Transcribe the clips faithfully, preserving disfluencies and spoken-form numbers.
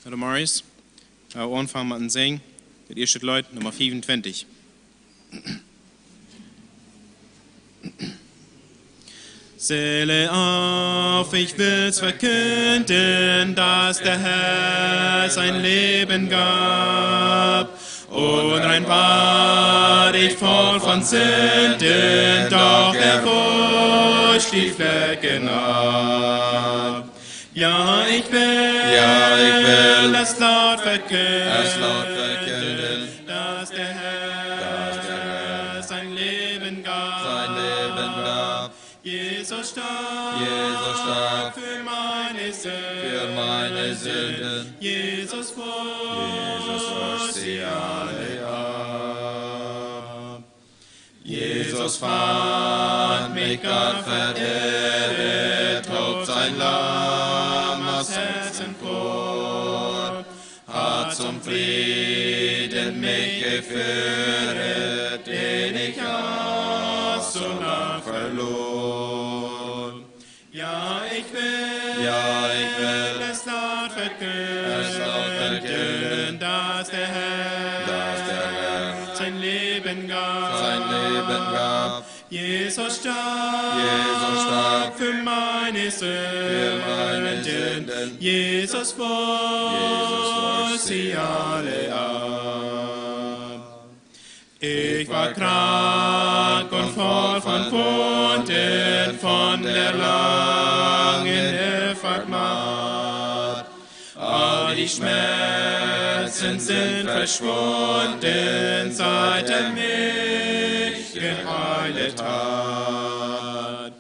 Hallo Marius. Wie aunfangen met een Singen. Daut ieeschte Leet, Numma fiefuntwintich. Seele auf, ich will's verkünden, dass der Herr sein Leben gab. Unrein war ich voll von Sünden, doch er wusch die Flecken ab. Ja, ich will, ja, ich will es laut verkünden, es laut verkünden, dass der Herr, dass der Herr sein Leben gab. Sein Leben gab. Jesus starb, Jesus starb für meine Sünden, für meine Sünden. Jesus wusch, Jesus wusch sie alle ab. Jesus fand mich gar verehret, hob sein Lamm aus Herzen vor, hat zum Frieden mich geführet, den ich als so lang verlor. Ja, ich will, ja, ich will es laut verkünden, es laut verkünden, dass der Herr, dass der Herr sein Leben gab, sein Leben gab. Jesus starb, Jesus starb für meine Sünden, für meine Sünden. Jesus wusch, Jesus wusch sie alle ab. Ich war krank und voll von Wunden, von der langen Irrfahrt matt. All die Schmerzen sind verschwunden, seit er mich geheilet hat.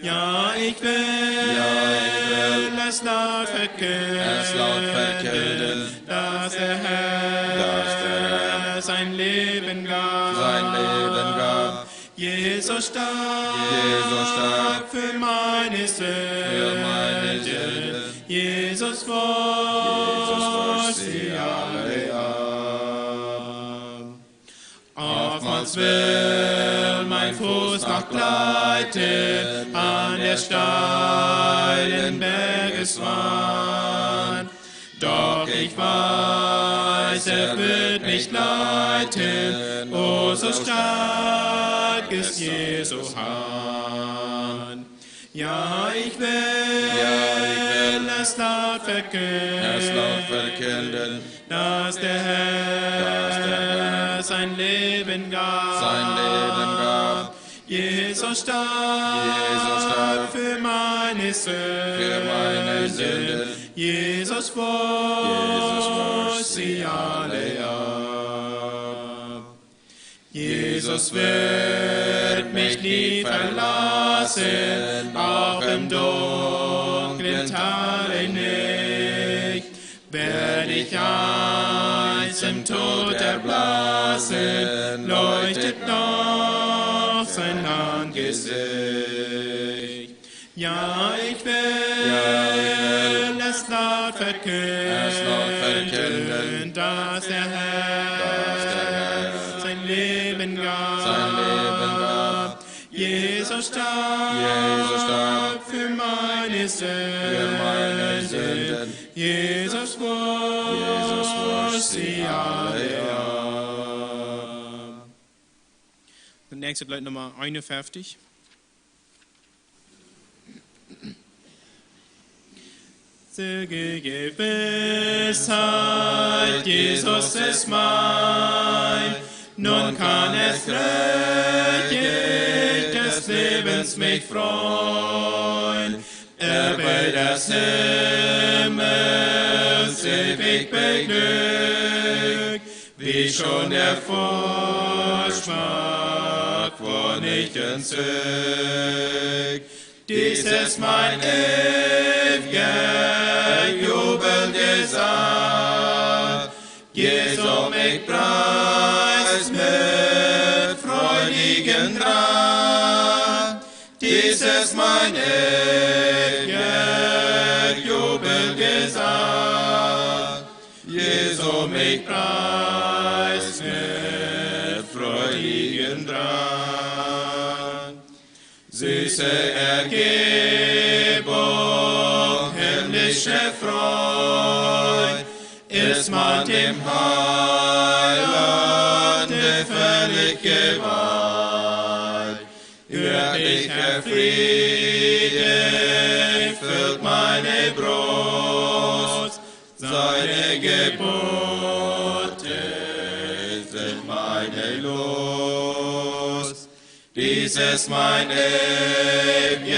Ja, ich will, ja, ich will es laut verkünden, es laut verkünden, dass der Herr, dass der Herr sein Leben gab, sein Leben gab. Jesus starb, Jesus starb für meine Sünden, für meine Sünden. Jesus wusch, Jesus wusch sie alle ab. Oftmals will mein Fuß noch gleiten an der steilen Bergeswand. Doch ich weiß, er wird mich leiten, oh, so stark ist Jesu Hand. Ja, ich will, ja, ich will es laut verkünden, es laut verkünden, dass der Herr, dass der Herr sein Leben gab, sein Leben gab. Jesus starb, Jesus starb für meine Sünden, für meine Sünden. Jesus wusch, Jesus wusch sie alle ab. Jesus wird mich nie verlassen, auch im dunklen Tale nicht. Werde ich einst im Tod erblassen, leuchtet noch sein Angesicht. Ja, ich will, ja, ich will es laut verkünden, es laut verkünden, dass der Herr, dass der Herr sein Leben gab, sein Leben gab. Jesus starb, Jesus starb für meine Sünden, für meine Sünden. Jesus wusch, Jesus wusch sie alle ab. Daut näakjste Leet, Numma eenunfeftich. Sichere Gewissheit, Jesus ist mein. Nun kann ich reich des Lebens mich freuen. Erbe des Himmels ewig beglückt, wie schon der Vorschmack, wo nicht entzückt. Dies ist mein ew'ger Jubelgesang, Jesus mich preist mit freudigen Drang. Dies ist mein ew'ger Jubelgesang, Jesus mich preist mit freudigen Drang. Süße Ergebung, himmlische Freud, es man dem Heiland de völlige Wahrheit. Göttlicher Friede füllt meine Brust, seine Gebote sind meine Lust. Dies ist mein ewiger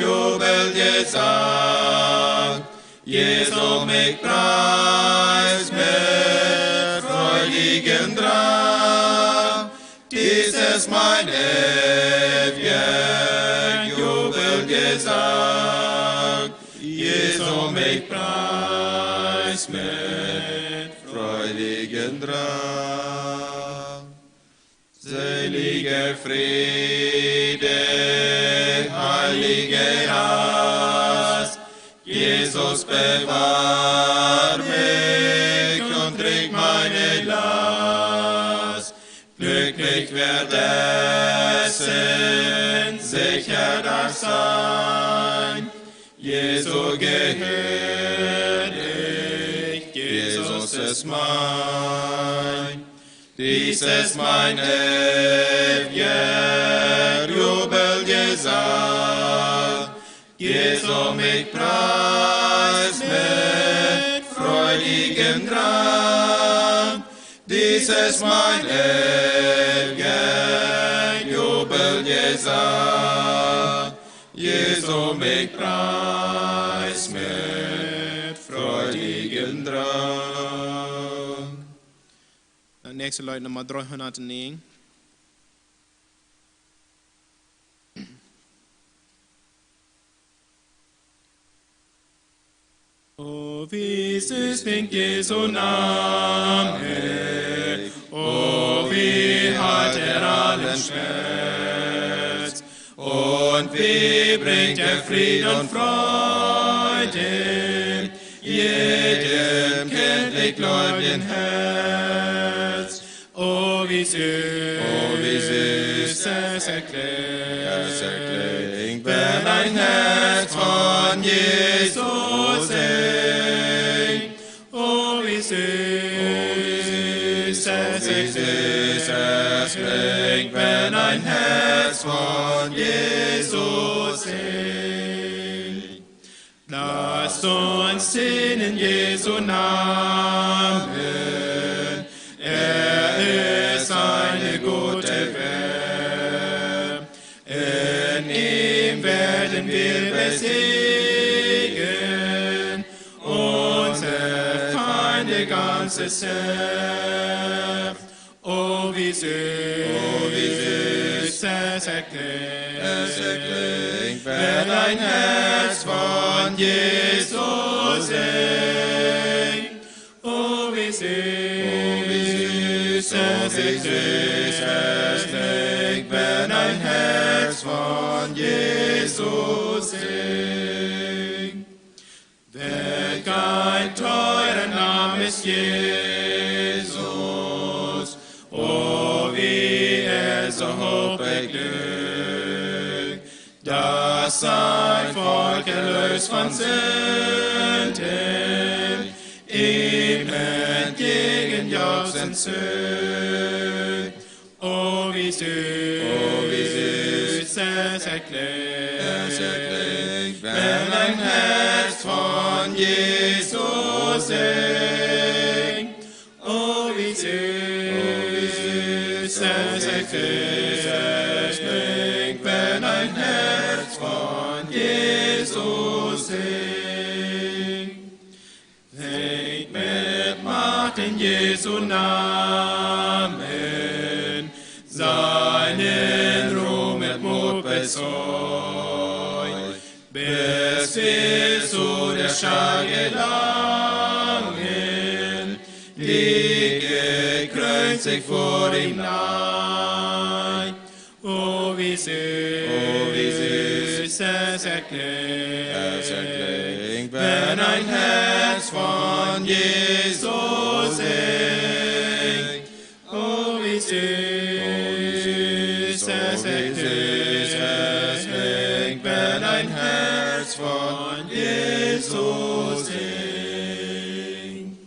Jubelgesang. Jesu mich preist mit freudigen Drang. Dies ist mein ewiger Jubelgesang. Jesu mich preist mit freudigen Drang. Seliger Friede, heilige Rast, Jesus, bewahr mich und trag meine Last. Glücklich wird dessen, sicher das Sein. Jesu gehörig, Jesus ist mein. Dies ist mein ewiger Jubelgesang. Jesu mich preist mit freudigen Drang. Dies ist mein ewiger Jubelgesang. Jesu mich preist mit freudigen Drang. Daut näakjste Leet, Numma dreehundatnäajen. O wie süß klingt Jesu Name, o wie heilt er allen Schmerz, und wie bringt er Fried und Freude jedem kindlich gläubigen Herz. O wie süß, o wie süß es klingt, es klingt, wenn ein Herz von Jesus singt. O wie süß, o wie süß es klingt, wenn ein Herz von Jesus singt. Lasst uns singen Jesu Namen, er ist eine gute Wehr. In ihm werden wir besiegen unsere Feinde ganzes Heer. O wie süß, o wie süß es klingt, es klingt, wenn ein Herz von Jesus singt. O wie süß, o wie süß, o wie süß es klingt, wenn ein Herz von Jesus singt. Welch ein teurer Name ist Jesus, o wie er so hoch beglückt, dass sein Volk erlöst von Sünden, ihm entgegen jauchzend zückt. O wie süß, o wie süß es klingt, es klingt, wenn ein Herz von Jesus singt. O wie süß, o wie süß es klingt, es klingt, wenn ein Herz von Jesus singt. Singt mit Macht in Jesu Namen, seinen Ruhm mit Mut bezeugt, bis wir zu der Schar gelangen, die gekrönt sich vor ihm neigt. O wie süß, o wie süß es klingt, es klingt, wenn ein Herz von Jesus singt. O wie süß, o wie süß es klingt, wenn ein Herz von Jesus singt.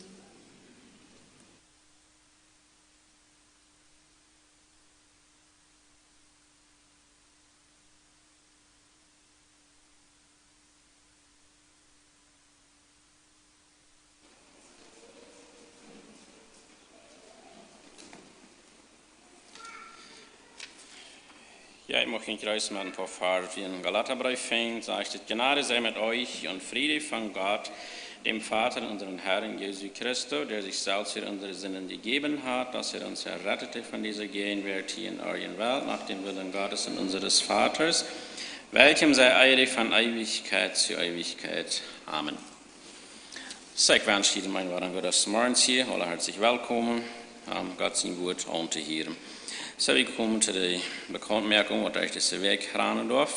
Mucht junt jreessen met een poa Varsch ut dän Galatabreef. Fängt, sajcht et: Gnade sei met junt un Fräd von Gott, däm Voda un onsen Harn Jesus Christus, dee sikj selfst fa onse Sinden jejäft haft, daut hee ons errette von dise jäajenwoatje oaje Welt, no däm Wellen Gottes un onses Voda, welchem sei Ea von Eewichkjeit to Eewichkjeit. Amen. Soo, ekj wensch jieda eenen wada een gooden Morjen hia. Aule hoatlich wellkomen, om Gott sien Wort auntohieren. Soo, wie komen to de Bekauntmoakjunk, waut derch dise Wäakj ranen deit.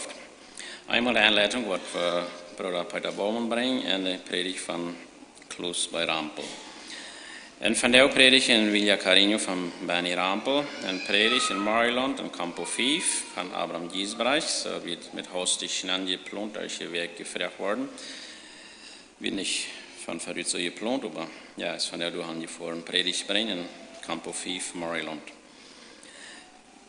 Eemol de Enleitunk, waut, äh, Brooda Peter Baumann brinjt, un de Prädicht von Klaus B. Rempel. Un vondoag prädjen Villa Cariño von Benny Rempel, un Prädicht en Maryland en Campo fief von Abraham Giesbrecht, soo aus wie et met haustich schnell jeplont, aus jie Wäakj jefroacht worden. Wia nich von verut soo jeplont, oba jo, es vondoag doahan jefoaren, Prädicht brinjen en Campo fief, Maryland.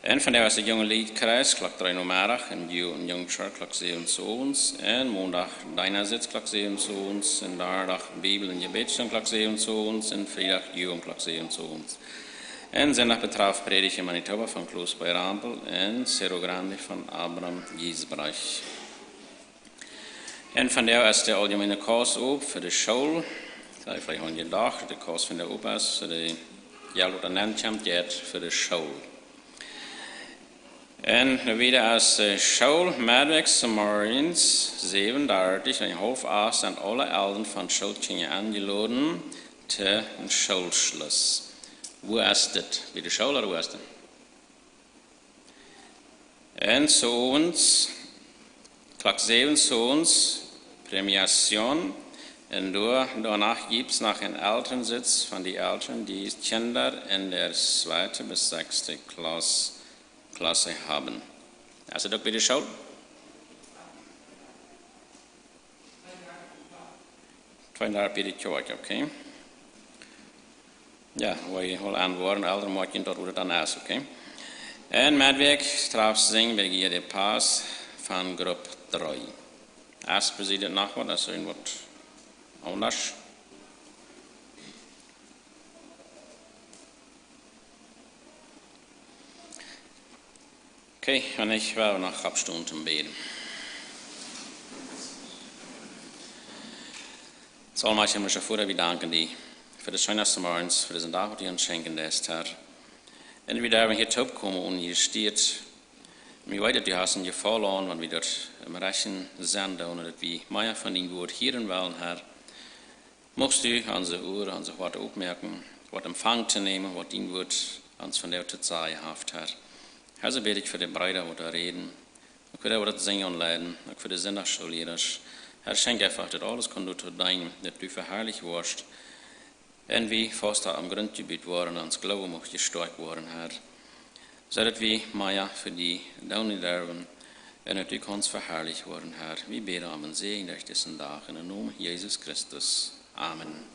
Un vondoag es de Jungelieedkreis, Klock dree Nomeddach, un Ju-, un Jungkjoakj, Klock säwen Sovents, un Mondach Deenasitz, Klock säwen Sovents, un Donnadach Bibel- un Jebädstund, Klock säwen Sovents, un Friedach Jugent, Klock säwen Sovents. Un Sindach betraf Prädicht en Manitoba von Klaus B. Rempel un Cerro Grande von Abraham Giesbrecht. Un vondoag es de auljemeene Kjast op fa de School. Daut es veleicht aun jedocht, daut de Kjast vondoag op es, fa de Jelt, waut doa nenkjemt, jeit fa de School. Un wieda es, äh, School, Meddwäakjs zemorjes, säwen dartich un haulf acht sent aule Elren von Schoolkjinja enjeloden to een Schoolschluss. Wua es dit? Bie de School ooda wua es dit? Un soo ons, Klock säwen soo ons, Premiazion. Un doa, doano jeft et noch eenen Elrensitz von de Elren, dee Kjinja en de tweede bat sasta Klauss, Klauss haben. Es daut uk bie de School? Tweeundartich bie de Kjoakj, okay. Jo, wie wellen aunwoaren, Elren motten daut, wua daut dan es, okay. Un Meddwäakj traf sikj Birgitta Paas von Grupp dree. Es bie junt noch waut, es irjentwaut aundasch? Okay, un ekj well noch oppstonen toom bäden. Almajchtja himmlischa Voda, wie danken die fa disen scheenen Morjen, fa disen Dach, waut du ons schenkjen deist, Herr. Un wie derwen hia toopkomen un hia stonen. Wie weeten, daut du hast een Jefaulen aun, wan wie daut em rajchten Senn doonen, daut wie mea von dien Wort hieren wellen, Herr. Muchst du onse Uaren, onse Hoaten opmoaken, waut empfangen to nämen, waut dien Wort ons vondoag to sajen haft, Herr. Herr, soo bäd ekj fa de Breeda, waut doa räden, uk fa dee, waut daut sinjen un leiden, uk fa de Sindachschoollierasch. Herr, schenkj eefach, daut aules kaun doatoo deenen, daut du veharlicht woascht. Un wie fausten aum Grunt jebut woaren, ons Gloowen mucht jestoakjt woaren, Herr. Soo daut wie mea fa die doonen derwen un daut du kaust veharlicht woaren, Herr. Wie bäden om een Säajen derch disen Dach en dän Nomen Jesus Christus. Amen.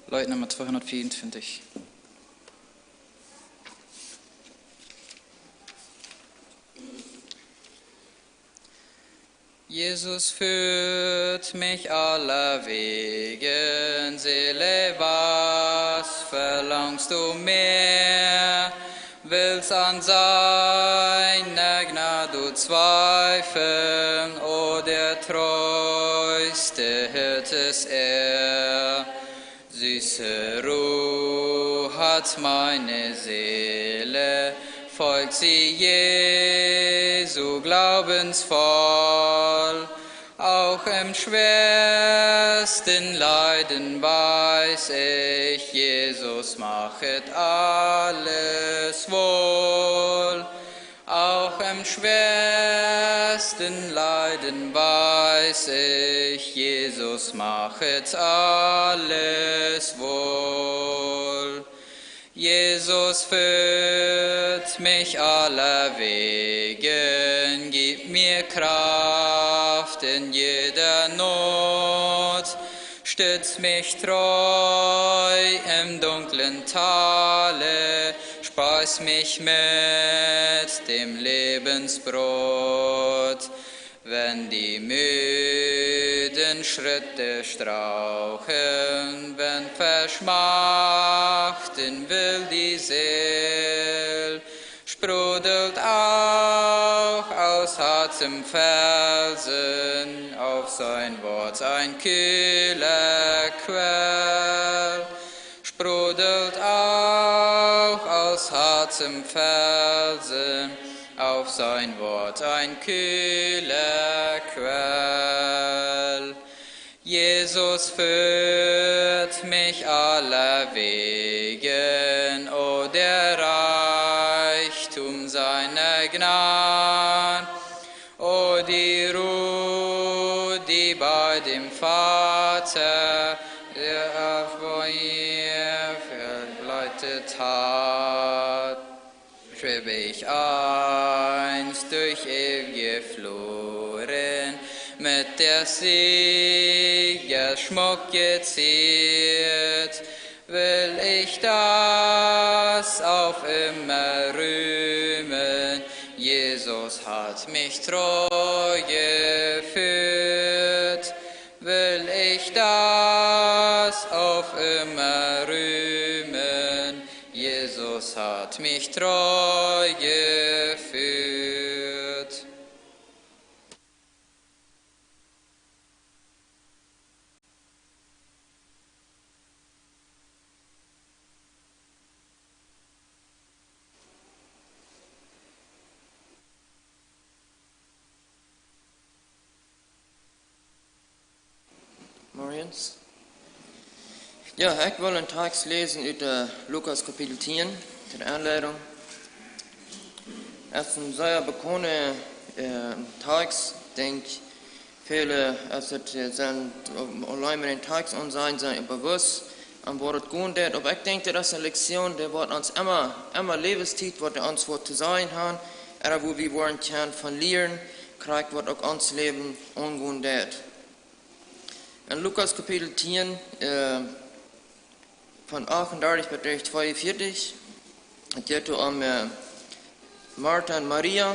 Leet Numma tweehundertvierundzwanzig. Jesus führt mich allerwegen, Seele, was verlangst du mehr? Willst an seiner Gnade du zweifeln, o der treue Hirte ist er. Süße Ruhe hat meine Seele, folgt sie Jesu glaubensvoll. Auch im schwersten Leiden weiß ich, Jesus machet alles wohl. Auch im schwersten Leiden weiß ich, Jesus machet alles wohl. Jesus führt mich allerwegen, gibt mir Kraft in jeder Not. Stütz mich treu im dunklen Tale, speis mich mit dem Lebensbrot. Wenn die müden Schritte straucheln, wenn verschmachten will die Seel, sprudelt auch aus hartem Felsen auf sein Wort ein kühler Quell. Sprudelt auch aus hartem Felsen auf sein Wort ein kühler Quell. Jesus führt mich allerwegen, o der Reichtum seiner Gnad, o die Ruhe, die bei dem Vater, der auf mir verbleitet hat. Trieb ich einst durch ewige Fluren, mit der Sieger schmuck geziert, will ich das auf immer rühmen. Jesus hat mich treu geführt, will ich das auf immer rühmen. Jesus hat mich treu geführt. Morjens. Jo, ekj well een Tekst läsen ut, äh, Lukas Kapitel tieen, de Enleidunk. Et es een sea bekaunda, äh, Tekst, denkj, väle, aus et, äh, sent, äh, auleen mau dän Tekst aunseenen, sent bewust aun waut et gonen deit. Oba ekj denkj, daut es eene Lektion, dee woat ons emma, emma Läwenstiet, woat ons waut to sajen haben, ooda wua wie woaren kjennen von lieren, krakjt waut uk ons Läwen aungonen deit. En Lukas Kapitel tieen, äh, von achtundartich bat tweeunvieetich, et jeit om, äh, Martha un Maria.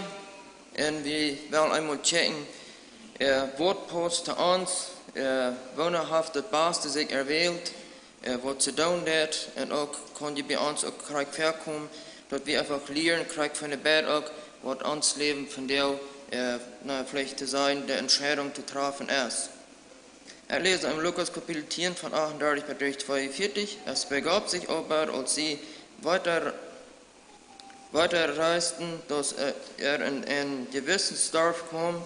Un wie wellen eemol checken, äh, waut pausst to ons, äh, woona haft daut baste sikj erwählt, äh, waut to doonen deit. Un uk kaun je bie ons uk krakjt väakomen, daut wie eefach lieren, krakjt von de Bibel uk, waut ons Läwen vondoag, äh, na, veleicht to sajen, de Entscheidunk to träfen es. Ekj läs en Lukas Kapitel tieen von achtundartich bat tweeunvieetich. Es begab sich aber, als sie weiter, weiter reisten, dass er, er in ein gewisses Dorf kam,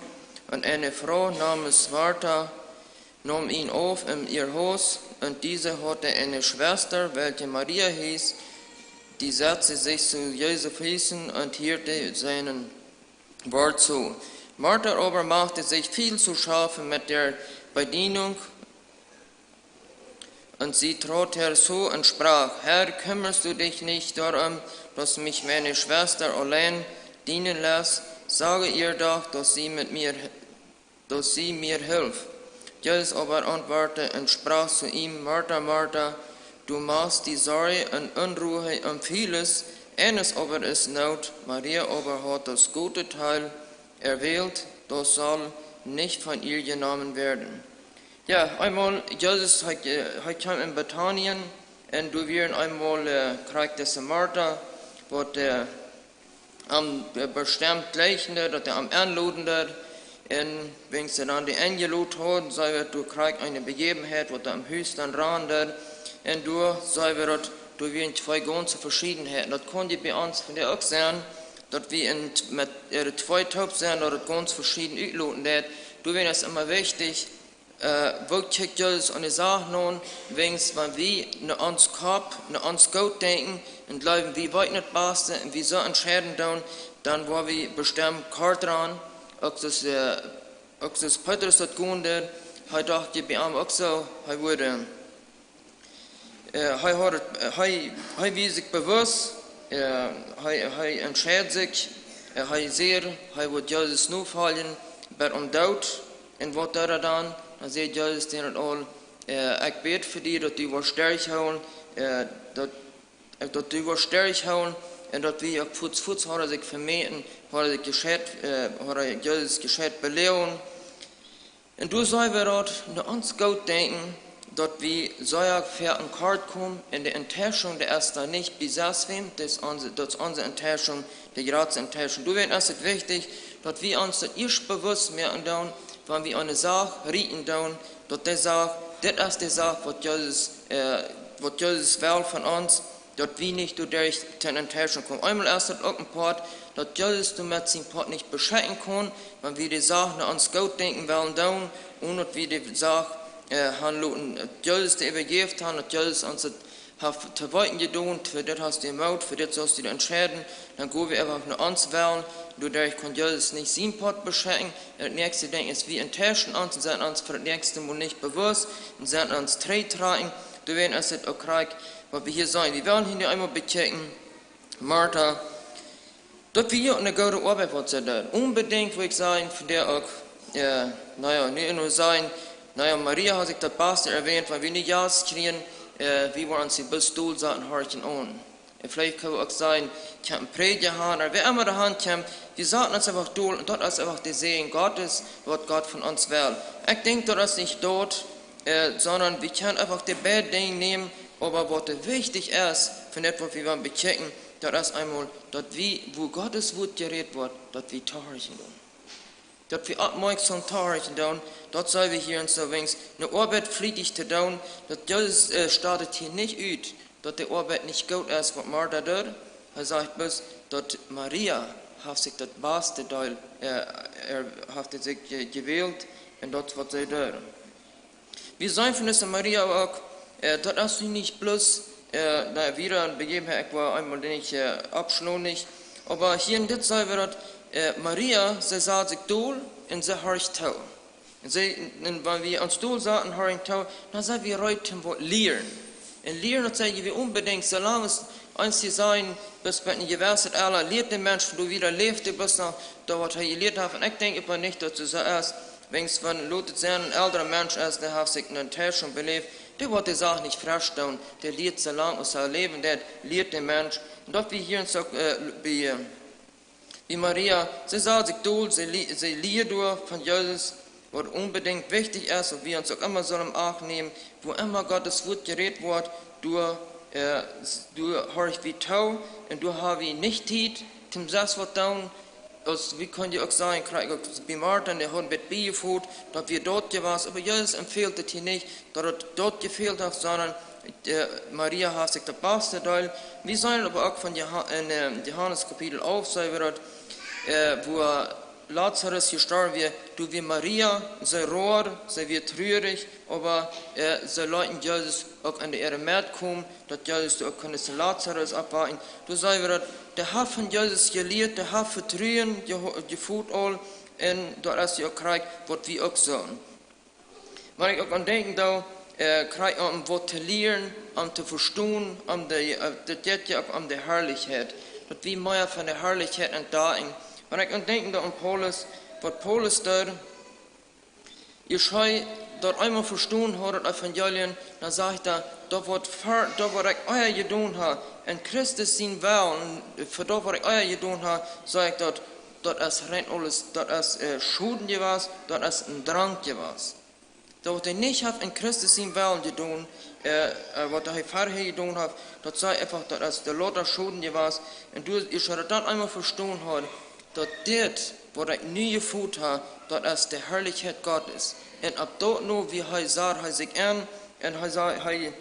und eine Frau namens Martha nahm ihn auf in ihr Haus, und diese hatte eine Schwester, welche Maria hieß, die setzte sich zu Jesu Füßen und hörte seinen Wort zu. Martha aber machte sich viel zu schaffen mit der Bedienung, und sie trat herzu und sprach: Herr, kümmerst du dich nicht darum, dass mich meine Schwester allein dienen lässt? Sage ihr doch, dass sie mit mir dass sie mir hilft. Jesus aber antwortete und sprach zu ihm: Martha, Martha, du machst die Sorge und Unruhe um vieles, eines aber ist Not, Maria aber hat das gute Teil erwählt, das soll nicht von ihr genommen werden. Jo, eemol, Jesus, hee, äh, hee kjeem en Betanien, un doa wia eemol, äh, krakjt dise Martha, waut, äh, am, äh, bestemt jleichen deed, daut hee am enloden deed. Un wan see dan dee enjeloden hauden, see wie doa krakjt eene Bejäwenheit, waut doa em Hus dan aundeed. Un doa see wie daut, doa wieren twee gaunze Veschiednheiten. Daut kaun je bie ons vondoag uk sennen, daut wie en, met äare twee toop sent, daut et gaunz veschieden utloten deit. Doa wia et emma wichtich, äh, woo kjikjt Jesus aun de Sach no, wäajens wan wie no ons Kopp, no ons Goot denkjen un jleewen, wie weeten daut baste un wie soo entscheiden doonen, dan woa wie bestemt kort doaraun, uk soo aus, äh, uk soo aus Petrus daut gonen deed, hee docht je bie am uk soo, hee wudd, äh, Äh, hee haud et, äh, hee, hee wia sikj bewust, äh, hee, hee entscheed sikj, äh, hee säd, hee wudd Jesus nofoljen, bat aum Doot. Un waut deed hee dan? Dan säd Jesus to am aul, Ekj bäd fa die, daut du woascht derchhoolen, daut du woascht derchhoolen, un daut wie uk fuats, fuats haud sikj vemäten, haud sikj jescheit, haud Jesus jescheit beloagen. Un doa sell wie daut no ons goot denkjen, daut wie sea foaken kort komen, un de Enttäuschung, dee es dan nich bie sestwäm, daut es onse Enttäuschung, de jratste Enttäuschung. Doawäajen es et wichtich, daut wie ons daut ieescht bewusst moaken doonen, wan wie aun ne Sach rieten doonen, daut dee Sach, dit es de Sach, waut Jesus well von ons, daut wie nich doaderch to Enttäuschung komen. Eenmol es daut uk een Poat, daut Jesus doamet sien Poat nich beschekjen kaun, wan wie de Sach no ons goot denkjen wellen doonen, onen daut wie de Sach han loten, daut Jesus dee äwajäft haft, daut Jesus ons daut haft to weeten jedonen, fa dit hast du Moot, fa dit sust du die entscheiden, dan go wie eefach no ons wellen, doaderch kaun Jesus nich sien Poat beschekjen. Un daut näakjste Dinkj es, wie enttäuschen ons un sent ons fa daut näakjste Mol nich bewusst un sent ons trigj trakjen. Doawäajen es et uk krakjt, waut wie hia seenen. Wie wellen hia nu eemol bekjikjen, Marta, daut wia ne goode Oabeit, waut see deed. Onbedinjt wudd ekj sajen, von dee uk, na jo, nu en sajen, na jo, Maria haft sikj daut baste erwähnt, wan wie nu Jast kjrieen, wie woaren ons hia bloos dolsaten, horchen aun. Un veleicht kjenn wie uk sajen, kjemt een Prädja han, ooda wäa emma doa han kjemt, wie saten ons eefach dol, un daut es eefach de Säajen Gottes, waut Gott von ons well. Ekj denkj, daut es nich daut, sonda wie kjennen eefach de beid Dinja nämen, oba waut doa wichtich es, von dit, waut wie wellen bekjikjen, daut es eemol, daut wie, wua Gottes Wuat jerät woat, daut wie tohorchen doonen. Daut wie oppmoakjsom tohorchen doonen, daut sell wie hia en soo wiens ne Oabeit flietich to doonen, daut Jesus stalt et hia nich ut, daut de Oabeit nich goot es, waut Marta deed. Hee sajcht bloos, daut Maria haft sikj daut baste Deel, haft sikj jewält, un daut, waut see deed. Wie seenen von dise Maria uk, daut es nu nich bloos, na, wieda ne Bejäwenheit, ekj woa eemol nich oppschlonen, nich. Oba hia en dit sell wie daut, Maria, see sad sikj dol un see horcht too. Un wan wie ons dol saten, horchen too, dan sent wie reed toom waut lieren. Un lieren, daut saj wie onbedinjt, soo lang aus ons hia sajen, bat bie een jewesset Ella lieet de Mensch, von doa wieda läft dee bloos no daut, waut hee jelieet haft. Un ekj denkj oba nich, daut daut soo es, wiens wan, lot et sennen, een eldra Mensch es, dee haft sikj ne Enttäuschung beläft, dee woat de Sach nich fresch doonen, dee lieet soo lang aus hee läwen deit, lieet de Mensch. Un daut wie hia en soo, bie Maria, see sad sikj dol, see lieed doa von Jesus, waut onbedinjt wichtich es, daut wie ons uk emma sellen acht nämen, wua emma Gottes Wuat jerät woat, doa horch wie too, un doa ha wie nich Tiet toom selfst waut doonen. Aus wie kjennen je uk sajen, krakjt uk bie Marta, dee haud bät biejefot, daut wia daut jewast, oba Jesus empfält et hia nich, daut daut jefält haft, sonda Maria haft sikj daut baste Deel. Wie seenen oba uk von, en Johanes Kapitel alf, sell wie daut, wua Lazarus jestorwen wia, doa wia Maria, see road, see wia trurich, oba see leeten Jesus uk en de äare Med komen, daut Jesus doa uk kunn Lazarus oppwakjen. Doa sell wie daut, dee haft von Jesus jelieet, dee haft Vetruen jefot aul, un daut es je uk krakjt, waut wie uk sellen. Wan ekj uk aun denkjen doo, krakjt om waut to lieren, om to vestonen, daut jeit je uk om de Harlichkjeit, daut wie mea von de Harlichkjeit entdakjen. Wan ekj aun denkjen doo aun Paulus, waut Paulus deed, aus hee daut eemol vestonen haud, daut Evangelium, dan sajcht hee, daut waut ekj ea jedonen ha, en Christus sien Wellen, fa daut waut ekj ea jedonen ha, saj ekj daut, daut es rein aules, daut es Schoden jewast, daut es een Drang jewast. Daut waut hee nich haft en Christus sien Wellen jedonen, waut hee verhäa jedonen haft, daut saj ekj eefach, daut es de lota Schoden jewast. Un aus hee daut eemol vestonen haud, daut dit, waut ekj nu jefot ha, daut es de Harlichkjeit Gottes. Un opp daut no, woo hee sach hee sikj aun, un hee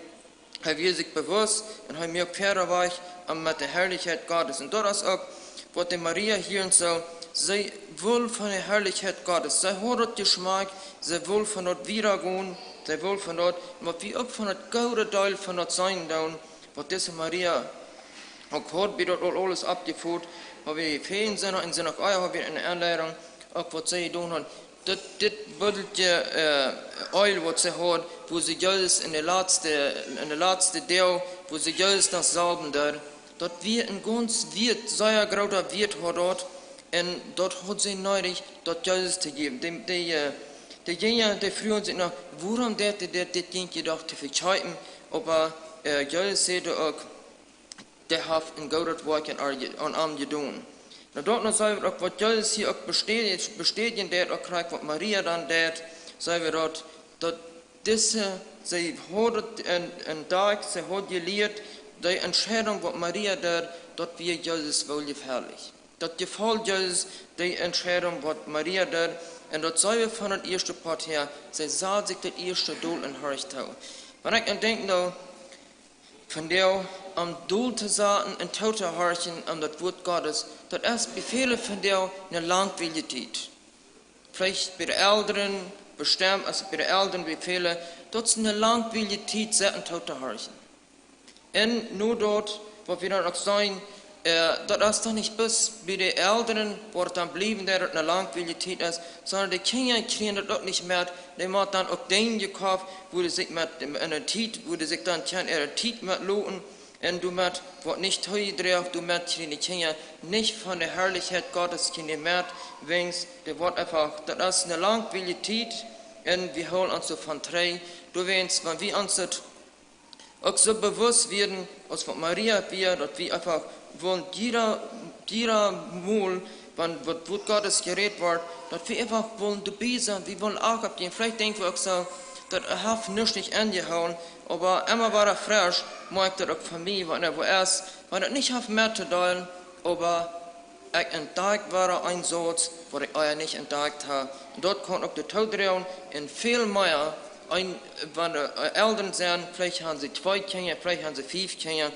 wia sikj bewusst, un hee muak wieda wajch met de Harlichkjeit Gottes. Un daut es uk, waut de Maria hia en soo, see wull von de Harlichkjeit Gottes, see haud daut jeschmakjt, see wull von daut wieda gonen, see wull von daut, un waut wie uk von daut goode Deel von daut seenen doonen, waut dise Maria uk haud, bie daut aul aules oppjefot, waut wie fäajen sent, un sent uk ea, waut wie en de Enleidunk, uk waut see jedonen haud, daut dit Buddeltje Eel, waut see haud, wua see Jesus en de latste Doag, wua see Jesus dan salwen deed, daut wia een gauns Wieet, sea groota Wieet haud daut, un daut haud see needich, daut Jesus to jäwen. De De Jinja, dee fruagen sikj noch, wuarom deed hee dit, dit Jinja doch to vekjeepen, oba, äh, Jesus säd uk, dee haft een goodet Woakj aun, aun am jedonen. Nu, doa seenen wie uk, waut Jesus hia uk bestädjen, bestädjen deed, uk krakjt waut Maria dan deed, seenen wie daut, daut dise, see haud een, een Dach, see haud jelieet, dee Entscheidunk waut Maria deed, daut wia Jesus woljefällich. Daut jefoll Jesus, dee Entscheidunk waut Maria deed, un daut seenen wie von daut ieeschte Poat häa, see sad sikj daut ieeschte dol un horcht too. Wan ekj aun denkj, nu, von dee, om dol to saten un too to horchen aun daut Wuat Gottes, daut es bie väle von dee eene langwielige Tiet. Veleicht bie de Elren, bestemt es bie de Elren, bie väle, daut es eene langwielige Tiet, saten too to horchen. Un nu daut, waut wie dan uk seenen, äh, daut es dan nich bloos bie de Elren, wua daut dan bliewen deed, daut eene langwielige Tiet es, sonda de Kjinja kjrieen daut uk nich met, dee motten dan uk Dinja jekoft, wua dee sikj met, enne Tiet, wua dee sikj dan kjennen äare Tiet met loten, un doamet woat nich toojedroagen, doamet kjrieen de Kjinja nich von de Harlichkjeit Gottes kjrieen met, wäajens dee woat eefach, daut es eene langwielige Tiet, un wie hoolen ons doavon trigj, doawäajens, wan wie ons daut uk soo bewusst wieren, aus waut Maria wia, daut wie eefach wullen jieda, jieda Mol, wan waut Wuat Gottes jerät wort, daut wie eefach wullen doabie sennen, wie wullen Acht opp jäwen. Veleicht denkj wie uk soo, daut haft nuscht nich aunjehoolen, oba emma wada fresch, moakj daut uk fa mie, wan et wua es, wan et nich haft met to doonen, oba ekj entdakj wada een Sauz, waut ekj ea nich entdakjt haud. Un daut kaun uk doatoo droagen, un väl mea, een, wan de, äh, Elren sent, veleicht han see twee Kjinja, veleicht han see fief Kjinja.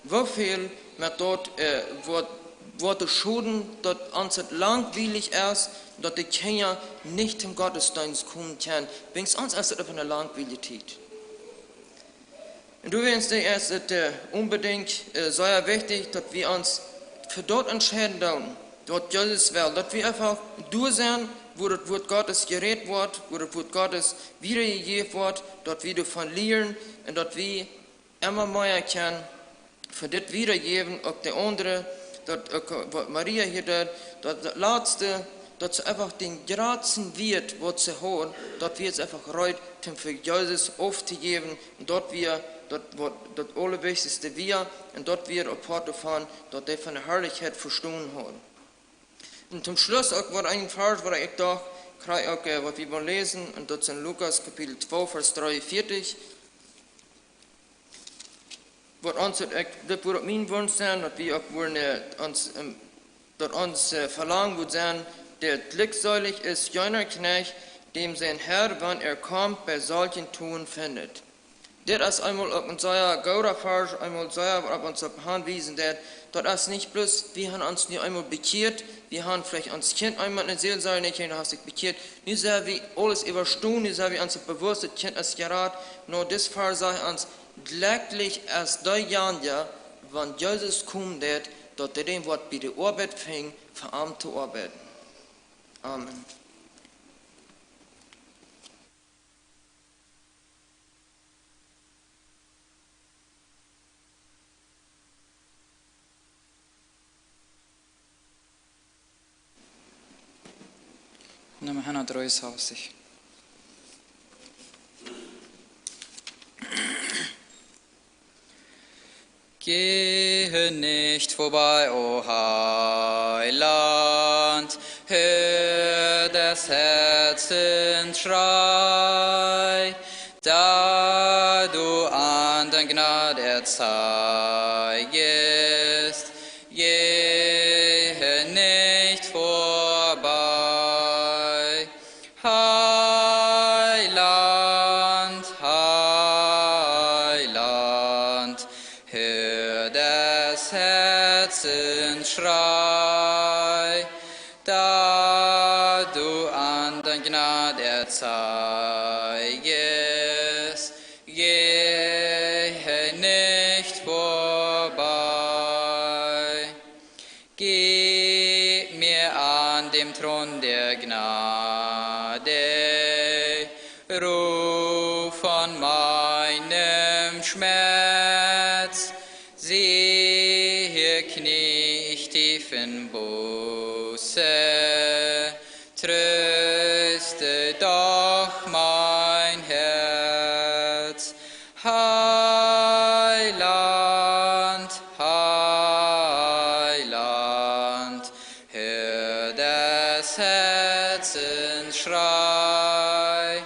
Woo väl met daut, äh, woat, woat de Schoden, daut ons et langwielich es, daut de Kjinja nich tom Gottesdeenst komen kjennen. Wäajens ons es et uk eene langwielige Tiet. Un doawäajens es et, äh, onbedinjt, äh, sea wichtich, daut wie ons fa daut entscheiden doonen, waut Jesus well, daut wie eefach doa sent, wua daut Wuat Gottes jerät woat, wua daut Wuat Gottes wiedajejäft woat, daut wie doavon lieren un daut wie emma mea kjennen fa dit wiedajäwen, uk de aundre, daut uk, waut Maria hia deed, daut, daut latste, daut see eefach dän jratsten Wieet, waut see haud, daut wia see eefach reed, toom fa Jesus auftojäwen, un daut wia daut, waut daut aulawichtichste wia, un daut wia een Poat doavon, daut dee von de Harlichkjeit vestonen haud. Un toom Schluss uk waut een Varsch, waut ekj docht, kjrie ekj uk, äh, waut wie wellen läsen, un daut es en Lukas Kapitel twee, Varsch dreeunvieetich. Waut ons, ekj, dit wudd uk mien Wunsch sennen, daut wie uk wudden, äh, ons, ähm, daut ons, äh, Velangen wudd sennen, daut jlikjsich es jener Kjnajcht, däm sien Herr, wan hee kjemt, bie sien Tun finjt. Dit es eemol uk een sea gooda Varsch, eemol sea, waut ons doaropp hanwiesen deit, daut es nich bloos, wie han ons nu eemol bekjieet, wie han veleicht ons Kjint eemol enne Seel, saj ekj, un haft sikj bekjieet, nu sent wie aules äwastonen, nu sent wie ons bewusst, daut Kjint es jerat. Nä, dis Varsch sajcht ons, jlekjlich es deejanja, wan Jesus komen deit, daut hee dän woat bie de Oabeit finjen, fa am to oabeiden. Amen. Numma hundatdreiunfeftich. Gehe nicht vorbei, o Heiland, hör des Herzens Schrei, da du an der Gnade erzeigest, gehe nicht vorbei. Heiland, Heiland, hör des Herzens Schrei, da du an der Gnade erzeigest, gehe nicht vorbei. Gib mir an dem Thron der Gnade Ruh von meinem Schmerz, siehe, knie ich tief in Buße, tröste doch Herzenschrei,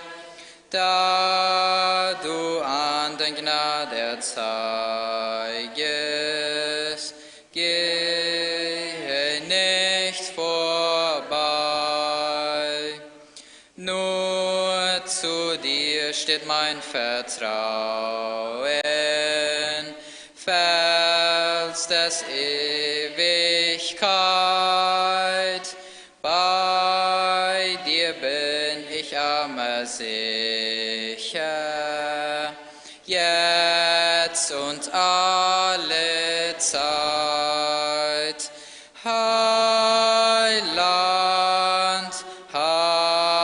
da du an der Gnade erzeigest, gehe nicht vorbei. Nur zu dir steht mein Vertrauen, Fels der Ewigkeit. Bei dir bin ich immer sicher, jetzt und alle Zeit. Heiland, Heiland,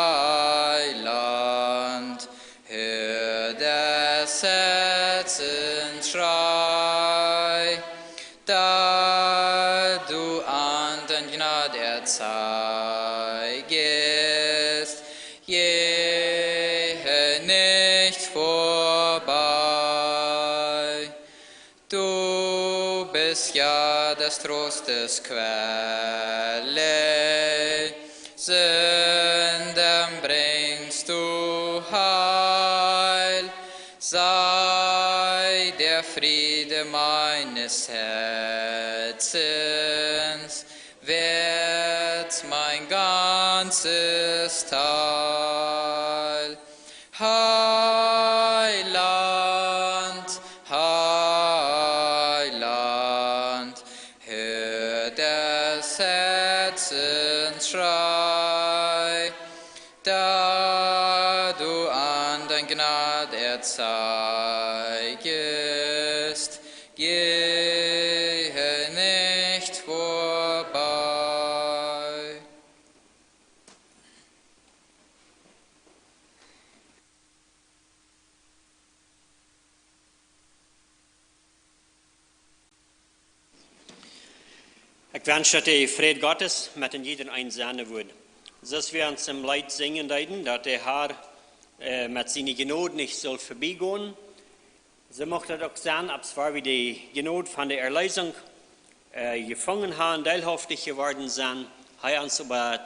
hör des Herzens Schrei, da du an der Gnade erzeigest, gehe nicht vorbei. Du bist ja des Trostes Quelle, Sündern bringst du Heil, sei der Friede meines Herzens wert mein ganzes Teil. Heiland, Heiland, hör des Herzens Schrei, da du an der Gnade erzeigest, gehe nicht vorbei. Ekj wensch, daut de Fräd Gottes met een jieda eenen sennen wudd. Soo aus wie ons em Leet sinjen deeden, daut de Herr, äh, met siene Jnod nich sull verbiegonen, soo mucht daut uk sennen, aus wie de Jnod von de Erlösung, äh, jefungen haben, deelhauftich jeworden sent, hee ons oba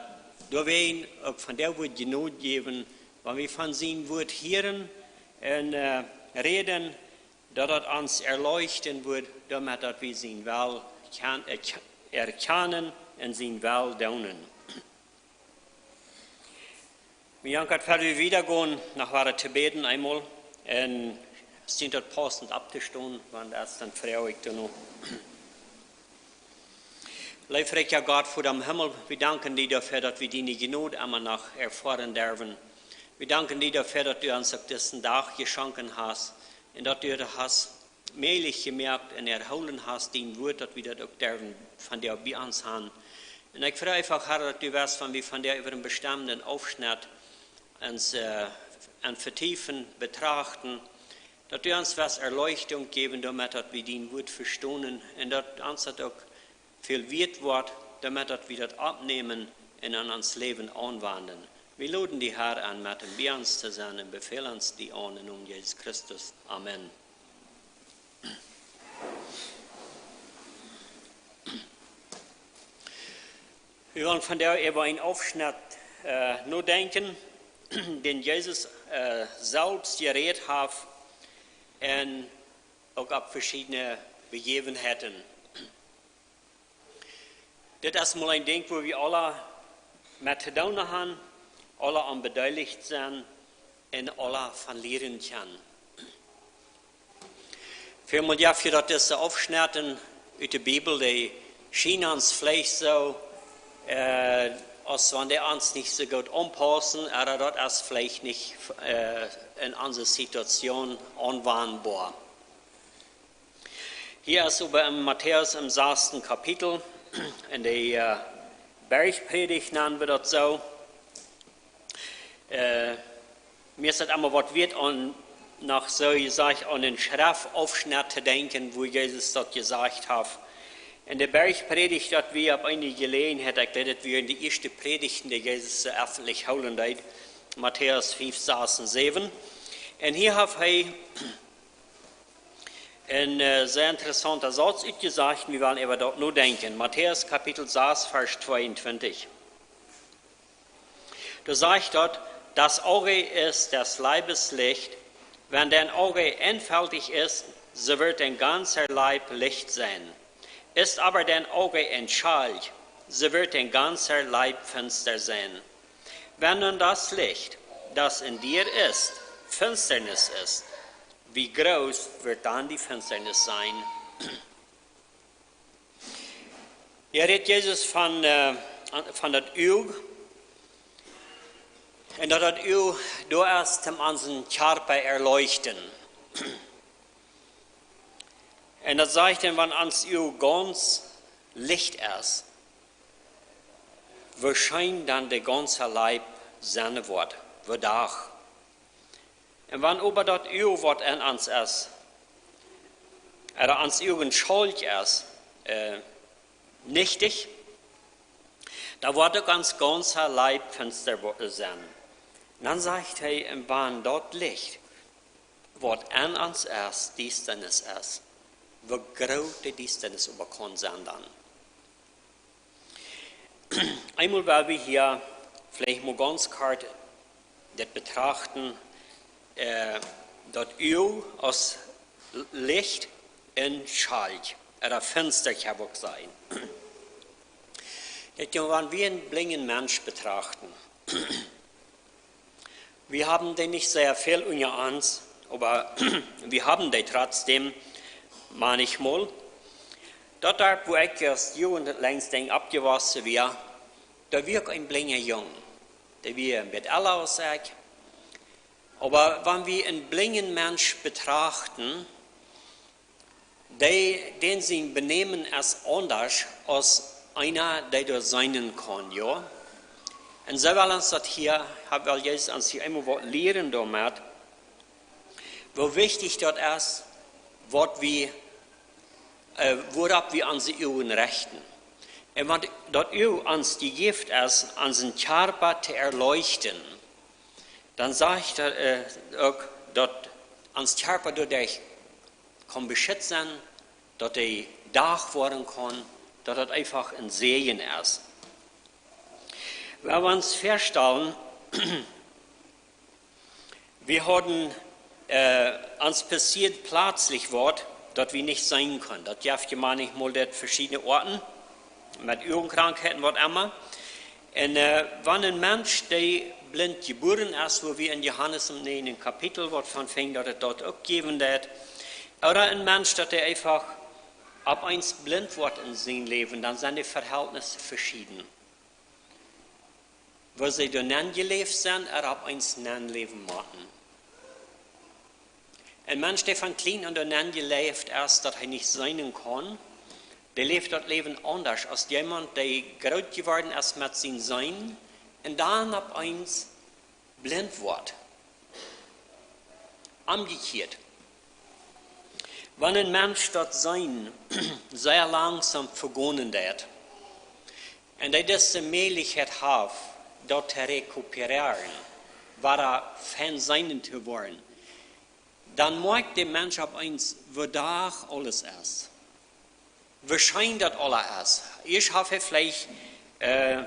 doawäajen uk von dee Welt Jnod jäwen, wan wie von sien Wort hieren un, äh, räden, daut daut ons erleuchten wudd, doamet daut wie sien Wellen kjan-, äh, kj-, erkjanen un sien Wellen doonen. Wie jankat, ver wie wieda gonen, noch wada to bäden eemol, un es daut paussent opptostonen, wan daut es, dan froag ekj doano. Leewa, rikja Gott, Voda em Himmel, wie danken die doafäa, daut wie diene Jnod emma noch erfoaren derwen. Wie danken die doafäa, daut du ons uk disen Dach jeschonken hast un daut du daut hast mäajlich jemoakt un erhoolen hast, dien Wort, daut wie daut uk derwen von die bie ons haben. Un ekj froag eefach, Herr, daut du wurscht, wan wie von die äwa eenen besteemden Aufschnett ons, äh, aun vetiefen, betrachten, daut du ons wurscht Erleuchtung jäwen, doamet daut wie dien Wort vestonen un daut ons daut uk väl wieet woat, doamet daut wie daut oppnämen un en ons Läwen aunwenjen. Wie loden die, Herr, aun, met ons bie ons to sennen un befälen ons die aun em Nomen Jesus Christus. Amen. Wie wellen vondoag äwa eenen Aufschnett, äh, nodenkjen, dän Jesus, äh, selfst jerät haft un uk opp veschiedne Bejäwenheiten. Dit es mol een Dinkj, wua wie aula met to doonen haben, aula aun bedeelicht sent un aula von lieren kjennen. Väl mol jeft daut dise Aufschnett ut de Bibel, dee schienen ons veleicht soo, äh, aus wan dee ons nich soo goot aunpaussen, oba daut es veleicht nich, äh, en onse Situation aunwendboa. Hia es oba en Matäus em sassten Kapitel, en de, äh, Bergpredigt nanen wie daut soo. Äh, mie es daut emma waut wieet, aun, noch soo jesajcht, aun eenen Schreftaufschnett to denkjen, wua Jesus daut jesajcht haft. En de Bergpredigt, daut wia opp eene Jeläajenheit, ekj jleew, daut wia en de ieeschte Prädichten, dee Jesus soo effentlich hoolen deed, Matäus fiew, sas un säwen. Un hia haft hee een, äh, sea interessaunta Sauz utjesajcht, wie wellen äwa daut nodenkjen. Matäus Kapitel sas, Varsch tweeuntwintich. Du sagst dort, das Auge ist des Leibes Licht. Wenn dein Auge einfältig ist, so wird dein ganzer Leib Licht sein. Ist aber dein Auge ein Schalk, so wird dein ganzer Leib finster sein. Wenn nun das Licht, das in dir ist, Finsternis ist, wie groß wird dann die Finsternis sein? Hia rät Jesus von, äh, von daut Uag. Un daut daut Uag doa es, om onsen Kjarpa erleuchten. Un daut sajcht dan, wan ons Uag gaunz licht es, woo scheen dan de gaunze Leib sennen woat, woo Dach. Un wan oba daut Uag, waut en ons es, ooda ons Uag een Schalk es, äh, nichtig, dan woat uk ons gaunza Leib finster wo-, sennen. Dan sajcht hee, un wan daut Licht, waut en ons es, Diestanis es, woo groot de Diestanis oba kaun sennen dan. Eemol woa wie hia veleicht mol gaunz kort dit betrachten, äh, daut Uag aus Licht un Schalk, ooda Finsternis, kaun wie uk sajen. Daut, jo, wan wie eenen blinjen Mensch betrachten, wie haben dee nich sea väl unja ons, oba wie haben dee trotzdäm manchmol. Daut Darp, wua ekj aus Jugent längst oppjewossen wia, doa wia uk een blinja Jung. Dee wia een bät ella aus ekj. Oba wan wie eenen blinjen Mensch betrachten, dee, dän sien Benämen es aundasch aus eena, dee doa seenen kaun, jo. Un soo well ons daut hia, hab, well Jesus ons hia eemol waut lieren doamet, woo wichtich daut es, waut wie, äh, wuaropp wie onse Uagen rechten. Un wan daut Uag ons jejäft es, onsen Kjarpa to erleuchten, dan sajcht daut, äh, uk, daut ons Kjarpa doaderch kaun beschitzt sennen, daut hee Dach woaren kaun, daut daut eefach een Säajen es. Wan wie ons väastalen, wie hauden, äh, ons passieed pletslich waut, daut wie nich seenen kunnen. Daut jeft je manchmol daut veschiedne Oaten, met Uagenkrankheiten, waut emma. Un, äh, wan een Mensch, dee blint jebuaren es, woo wie en Johanes em näajenden Kapitel waut von finjen, daut et daut uk jäwen deed, ooda een Mensch, daut hee eefach opp eemol blint woat en sien Läwen, dan sent de Verhältnisse veschieden. Woo see doa nenn jeläft sent, ooda opp eemol nenn läwen motten. Een Mensch, dee von kjlien aun doa nenn jeläft es, daut hee nich seenen kaun, dee läft daut Läwen aundasch aus jemaunt, dee groot jeworden es met sien Seenen un dan opp eemol blint woat. Omjekjieet. Wan een Mensch daut Seenen sea langsom vegonen deed, un dee dise Mäajlichkjeit haft, daut to rekuperieren, wada fein seenen to woaren, dan moakjt de Mensch opp eemol, woo Dach aules es. Woo scheen daut aules es. Ieescht haft hee veleicht, äh,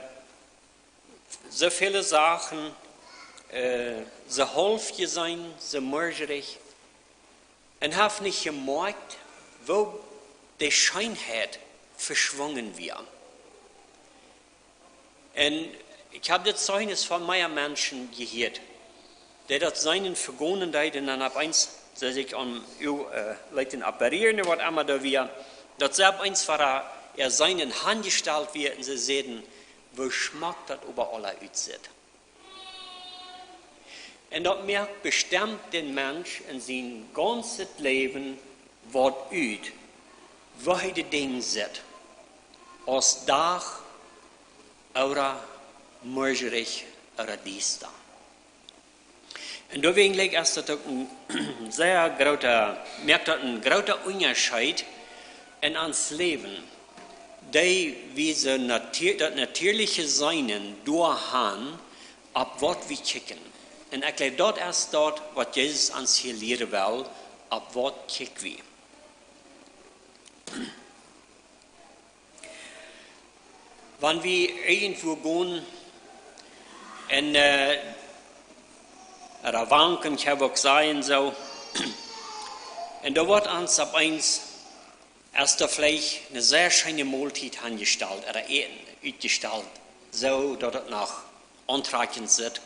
soo väle Sachen, äh, soo haulf jeseenen, soo mörjerich, un haft nich jemoakjt, woo de Scheenheit veschwungen wia. Un ekj hab dit Zeichnis von mea Menschen jehieet, dee daut Seenen vegonen deeden un dan opp eemol, see sikj aun, äh, leeten operieren, waut emma doa wia, daut see opp eemol wada äa Seenen aunjestalt wia un see säden: "Woo schmock daut äwa aula utsitt." Un daut moakt bestemt dän Mensch en sien gaunzet Läwen waut ut, woo hee de Dinja sitt, aus Dach ooda mörjerich ooda diesta. Un doawäajen, like, es daut uk een sea groota, moakt daut een groota Unjascheet en ons Läwen, dee wie soo natia-, daut natieelje Seenen doa han, opp waut wie kjikjen. Un ekj jleew, daut es daut, waut Jesus ons hia lieren well, opp waut kjikj wie. Wan wie irjentwua gonen, Un, äh, ooda wanken, kaun wie uk sajen soo. Un doa woat ons opp eemol, aus doa veleicht eene sea scheene Moltiet aunjestalt, ooda Äten utjestalt, soo daut et noch auntrakjent sitt,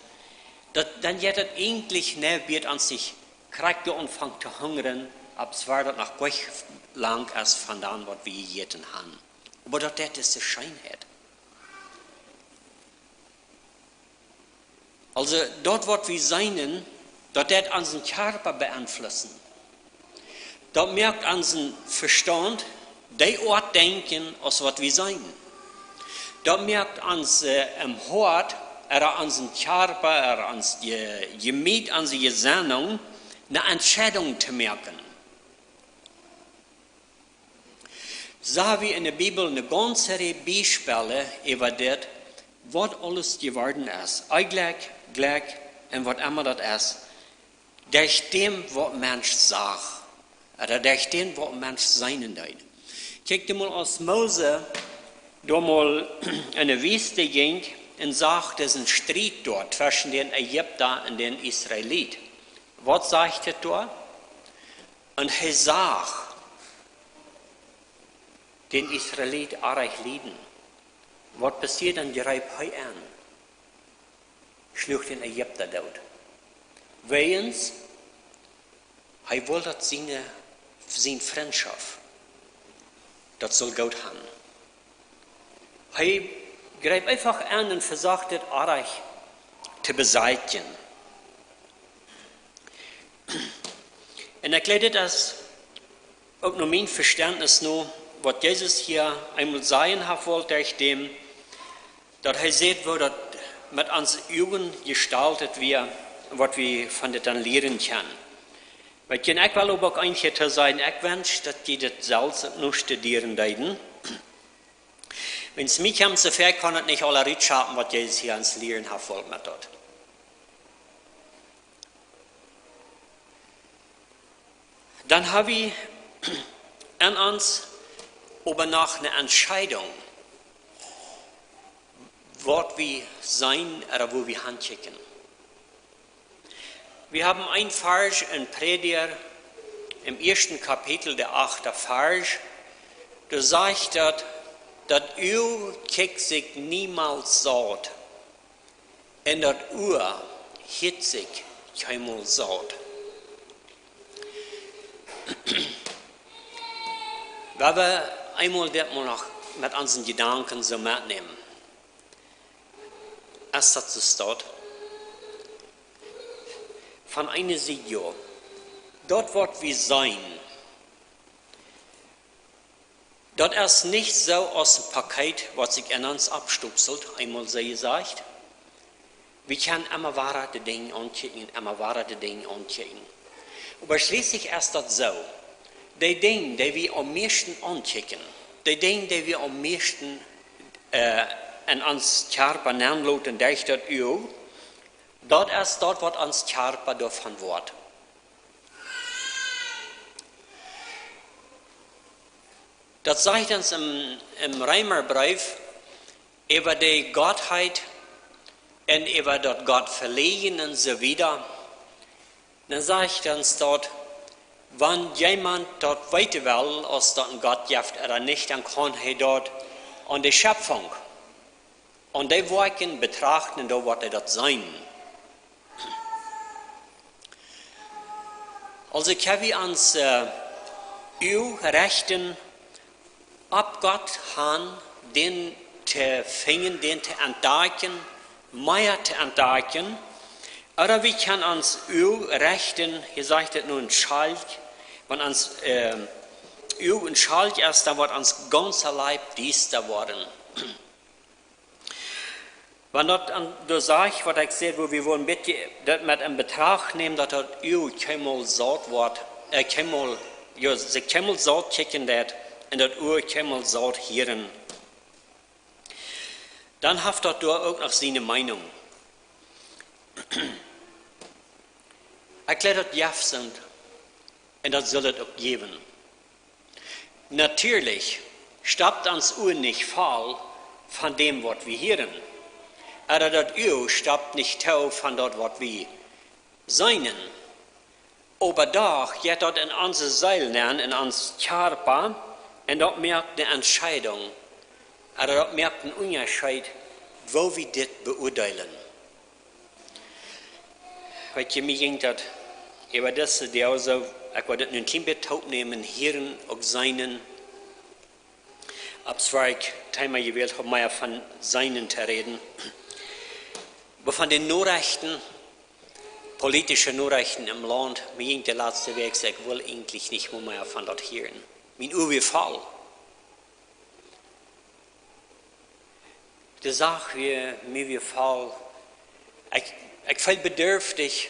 daut, dan jeit et eejentlich, nä, woat ons nich krakjt aunfangen to hungren, aus wan daut noch goa lang es von daut, waut wie jejäten haben. Oba daut, daut es de Scheenheit. Aulsoo, daut waut wie seenen, daut deit onsen Kjarpa beenflussen. Daut moakt onsen Vestaunt, dee Oat denkjen, aus waut wie seenen. Daut moakt ons, äh, em Hoat, ooda onsen Kjarpa, ooda ons Je-, Jemiet, onse Jesennunk, eene Entscheidunk to moaken. Sach wie enne Bibel eene gaunze Rieej Biespels äwa dit, waut aules jeworden es. Onjlekj, Jlekj un waut emma daut es. Derch däm, waut Mensch sach. Ooda derch däm, waut Mensch seenen deed. Kjikj mol, aus Mose doa mol enne Wüste jinkj un sach disen Striet doa tweschen dän Ägipta un dän Israelit. Waut sajcht et doa? Un hee sach dän Israelit oajch lieden. Waut passieed dan? Jreep hee aun, schluach dän Ägipta doot. Wäajens hee wull daut siene, siene Frintschoft, daut sull goot gonen. Hee jreep eefach aun un vesocht dit oajch to beseitijen. Un ekj jleew, dit es uk no mien Vestaunt no, waut Jesus hia eemol sajen haft wullt, derch däm, daut hee sajcht, woo daut met onse Uagen jestalt wia, waut wie von dit dan lieren kjennen. Weet jie, ekj well oba uk eent hia to sajen, ekj wensch, daut jie dit selfst uk noch studieren deeden. Wan mie kjemt soo väl, kaun et nich aula rutschapen, waut Jesus hia ons lieren haft wullt met daut. Dan ha wie aun ons oba noch eene Entscheidunk, waut wie seenen ooda woo wie hankjikjen. Wie haben een Varsch en Prädja, em ieeschten Kapitel, de achte Varsch, doa sajcht daut, daut Uag kjikjt sikj niemols saut. Un daut Ua hieet sikj kjeenmol saut. Wan wie eemol dit mol noch met onse Jedanken soo metnämen, es daut soo staut? Von eene Sied, jo. Daut waut wie seenen, daut es nich soo aus een Paket, waut sikj en ons aufstopselt, eemol soo jesajcht. Wie kjennen emma wada de Dinja aunkjikjen, emma wada de Dinja aunkjikjen. Oba schlieslich es daut soo. De Dinja, dee wie aum mieeschten aunkjikjen, de Dinja, dee wie aum mieeschten, äh, en ons Kjarpa nenloten derch daut Uag, daut es daut, waut ons Kjarpa doavon woat. Daut sajcht ons em, em Reemabreef äwa de Gottheit un äwa daut Gott veläajnen un soo wieda. Dan sajcht ons daut, wan jemaunt daut weeten well, aus daut een Gott jeft ooda nich, dan kaun hee daut aun de Schepfunk, aun de Woakjen betrachten, un doa woat hee daut seenen. Aulsoo kjenn wie ons, äh, Uag rechten opp Gott han, dän to finjen, dän to entdakjen, mea to entdakjen. Ooda wie kjennen ons Uag rechten, hia sajcht et nu een Schalkj, wan ons, äh, Uag een Schalkj es, dan woat ons gaunza Leib diesta woaren. Wan daut aun, doa saj ekj, waut ekj säd, woo wie wellen een bät daut met en Betracht nämen, daut daut Uag kjeenmol saut woat, äh, kjeenmol, jo, sikj kjeenmol saut kjikjen deit, un daut Ua kjeenmol saut hieren. Dan haft daut doa uk noch siene Meenunk. Ekj jleew, daut jeft et, un daut saul et uk jäwen. Natieedlich stoppt ons Ua nich voll von däm, waut wie hieren. Ooda daut Uag stopt nich too von daut, waut wie seenen. Oba doch jeit daut en onse Seel nenn, en ons Kjarpa, un daut moakt eene Entscheidunk. Ooda daut moakt eenen Unjascheet, woo wie dit beuadeelen. Weet jie, mie jinkj daut äwa dise Doag soo, ekj wull daut nu een kjlien bät toopnämen, hieren uk seenen. Opp Zwarich Thema jewält, om mea von seenen to räden. Oba von de Norechten, politische Norechten em Launt, mie jinkj de latste Wäakj, ekj wull eejentlich nich mea, mea von daut hieren. Mien Ua wia voll. De Sach wia, mie wia voll. Ekj, ekj feeld bedurftich,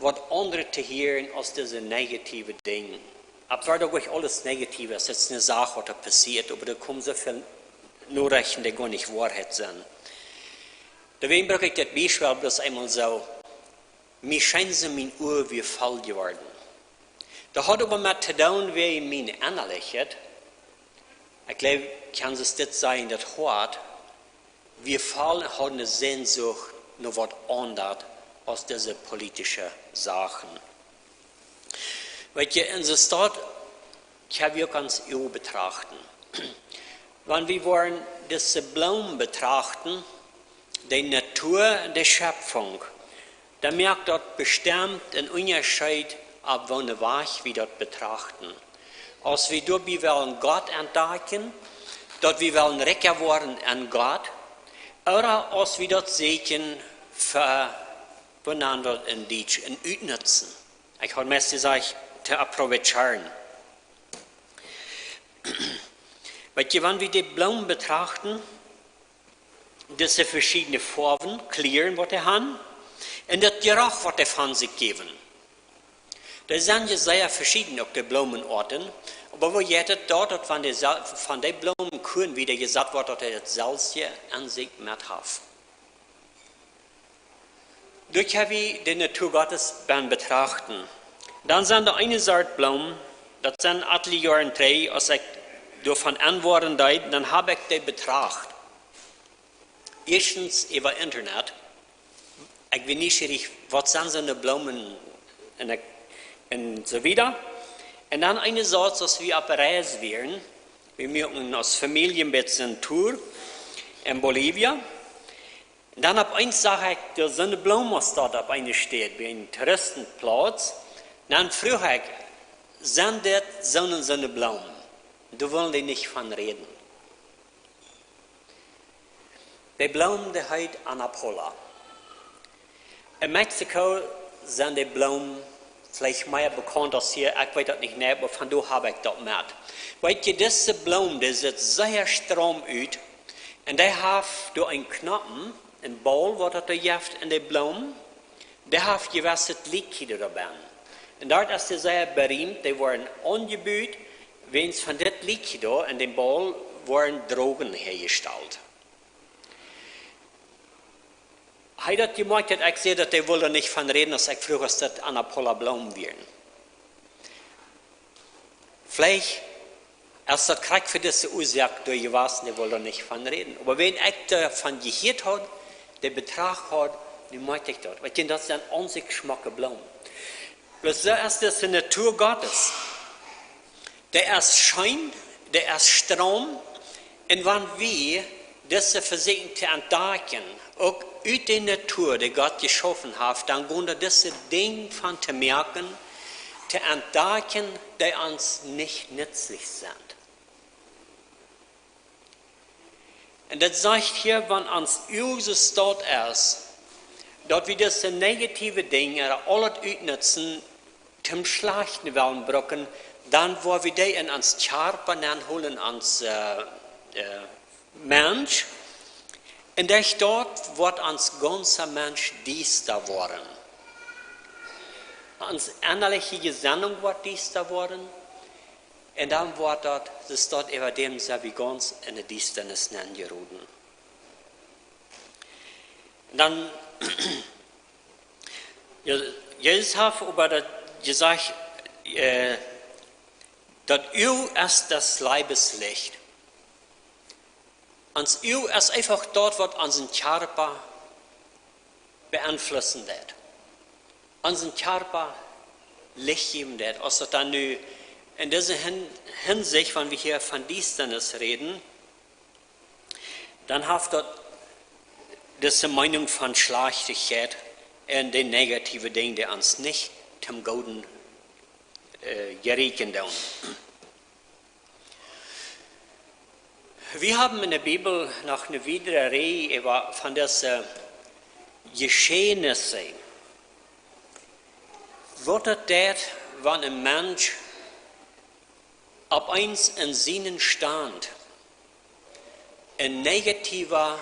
waut aundret to hieren aus dise negative Dinja. Opp Zwarich uk aules negative, daut es eene Sach, waut doa passieet, oba doa komen soo väl Norechten, dee goa nich Woarheit sent. Doawäajen bruck ekj daut Biespel bloos eemol soo. Mie schient soo, mien Ua wia voll jeworden. Daut haud oba met to doonen, woo mien Ennalichet, ekj jleew, kaun ekj dit sajen, daut Hoat, wia voll, haud eene Sehnsucht no waut aundret aus dise politische Sachen. Weet jie, en soo Staut, ekj hab wie uk ons Ua betrachten. Wan wie woaren dise Bloom betrachten, de Natua, de Schepfunk, dan moakt daut bestemt eenen Unjascheet, opp woone Wajch wie daut betrachten. Aus wie doabie wellen Gott entdakjen, daut wie wellen rikja woaren aun Gott, ooda aus wie daut sieekjen fa, wie nanen daut en Dietsch, een Utnutzen. Ekj haud meist jesajcht, to aprovecharen. Weet jie, wan wie de Bloom betrachten, dise veschiedne Foawen, Kjlieren, waut dee haben, un daut Jeroch, waut dee von sikj jäwen. Dee sent je sea veschieden, uk de Bloomenorten, oba woo jeit et doa, daut von de sel-, von de Bloom kjennen wie de jesat woat, daut dee daut selwje aun sikj met haft? Doa kjenn wie de Natua Gottes bie betrachten. Dan sent doa eene Sort Bloomen, daut sent atelje Joaren trigj, aus ekj doavon enwoaren deed, dan hab ekj dee betracht. Ieeschtens äwa Internet. Ekj wia nieschierich, waut sent soone Bloomen un ekj, un soo wieda. Un dan eene Sach, aus wie opp Reis wieren, wie muaken aus Famielje een bät eene Tour en Bolivien. Dan opp eemol sach ekj doa soone Bloom aus daut opp eene Städ, bie eenen Tooristenplauz. Dan fruach ekj: "Sent dit soone, soone Bloomen?" Doa wullen dee nich von räden. De Bloom, dee heet Amapola. En Mexiko sent de Bloomen veleicht mea bekaunt aus hia, ekj weet daut nich, nä, oba von doa hab ekj daut met. Weet jie, dise Bloom, dee sitt sea strom ut. Un dee haft doa een Knoppen, een Baul, waut daut doa jeft en de Bloom. Dee haft jewesset Liquido doa bennen. Un doa es dee sea beriemt, dee woaren aunjebut, wäajens von dit Liquido en dän Baul woaren Drogen häajestalt. Hee daut jemoakjt haud, ekj säd daut, dee wull doa nich von räden, aus ekj fruach, aus daut Amapola Bloomen wieren. Veleicht es daut krakjt fa dise Uasoak doa jewast, dee wull doa nich von räden. Oba wan ekj doavon jehieet haud, dee betracht haud, nu moakjt ekj daut. Weet jie, daut sent aun sikj schmocke Bloomen. Bloos soo es dise Natua Gottes. Dee es scheen, dee es strom. Un wan wie dise vesieekjen to entdakjen, uk ut de Natua, dee Gott jeschaufen haft, dan gonen doa dise Dinja von to moakjen, to entdakjen, dee ons nich nutzlich sent. Un daut sajcht hia, wan ons Uag soo stolt es, daut wie dise negative Dinja, aul daut Utnutzen, toom Schlajchten wellen brucken, dan woa wie dee en ons Kjarpa nenhoolen, ons, äh, äh, Mensch. Un derch daut woat ons gaunza Mensch diesta woaren. Ons ennaliche Jesennunk woat diesta woaren. Un dan woat daut, es daut äwa däm, sent wie gaunz en de Diestanis nenjeroden. Dan, Je-, Jesus haft oba daut jesajcht, äh, daut Uag es daut Leibeslicht. Ons Uag es eefach daut, waut onsen Kjarpa beeinflussen deit, onsen Kjarpa Licht jäwen deit. Aus daut dan nu en dise Hin-, Hinsicht, wan wie hia von Diestanis räden, dan haft daut dise Meenunk von Schlajchtichkjeit un de negative Dinja, dee ons nich toom Gooden, äh, jerieekjen doonen. Wie haben en de Bibel noch eene wiedre Rieej äwa, von dise Jeschehnisse, waut daut deit, wan een Mensch opp eemol en sienen Stand een negativen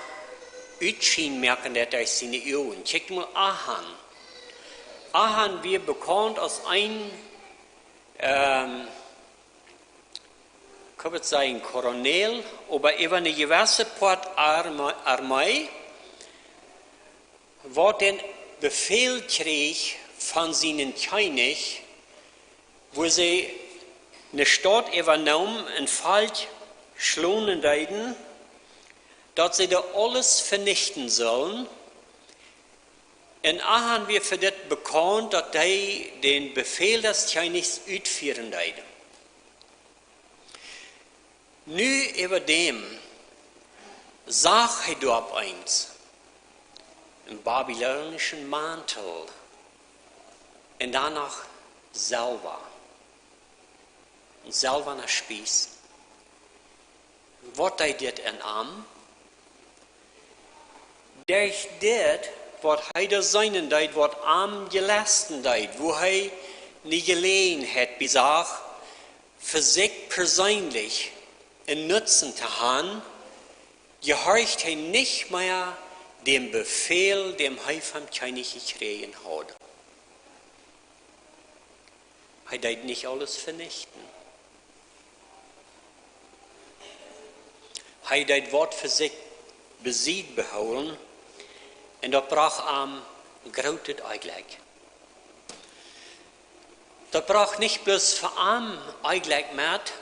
Utschien moaken deit derch siene Uagen. Kjikj mol Achan. Achan wia bekaunt aus een, ähm, ekj wudd sajen Koronel, oba äwa eene jewesse Poat Arme-, Armee, waut dän Befäl kjrieech von sienen Kjennich, woo see eene Staut äwanämen un Volkj schlonen deeden, daut see doa aules venichten sullen. Un Achan wia fa dit bekaunt, daut hee dän Befäl des Kjennichs utfieren deed. Nu äwa däm sach hee doa opp eemol eenen babylonischen Mantel un dan noch Selwa, een selwanen Spieß. Waut deed dit en am? Derch dit, waut hee doa seenen deed, waut am jelesten deed, woo hee eene Jeläajenheit bie sach, fa sikj perseenlich een Nutzen to haben, jehorcht hee nich mea däm Befäl, dän hee vom Kjennich jekjräajen haud. Hee deed nich aules venichten. Hee deed waut fa sikj bie sikj behoolen, un daut brocht am grootet Onjlekj. Daut brocht nich bloos fa am Onjlekj met,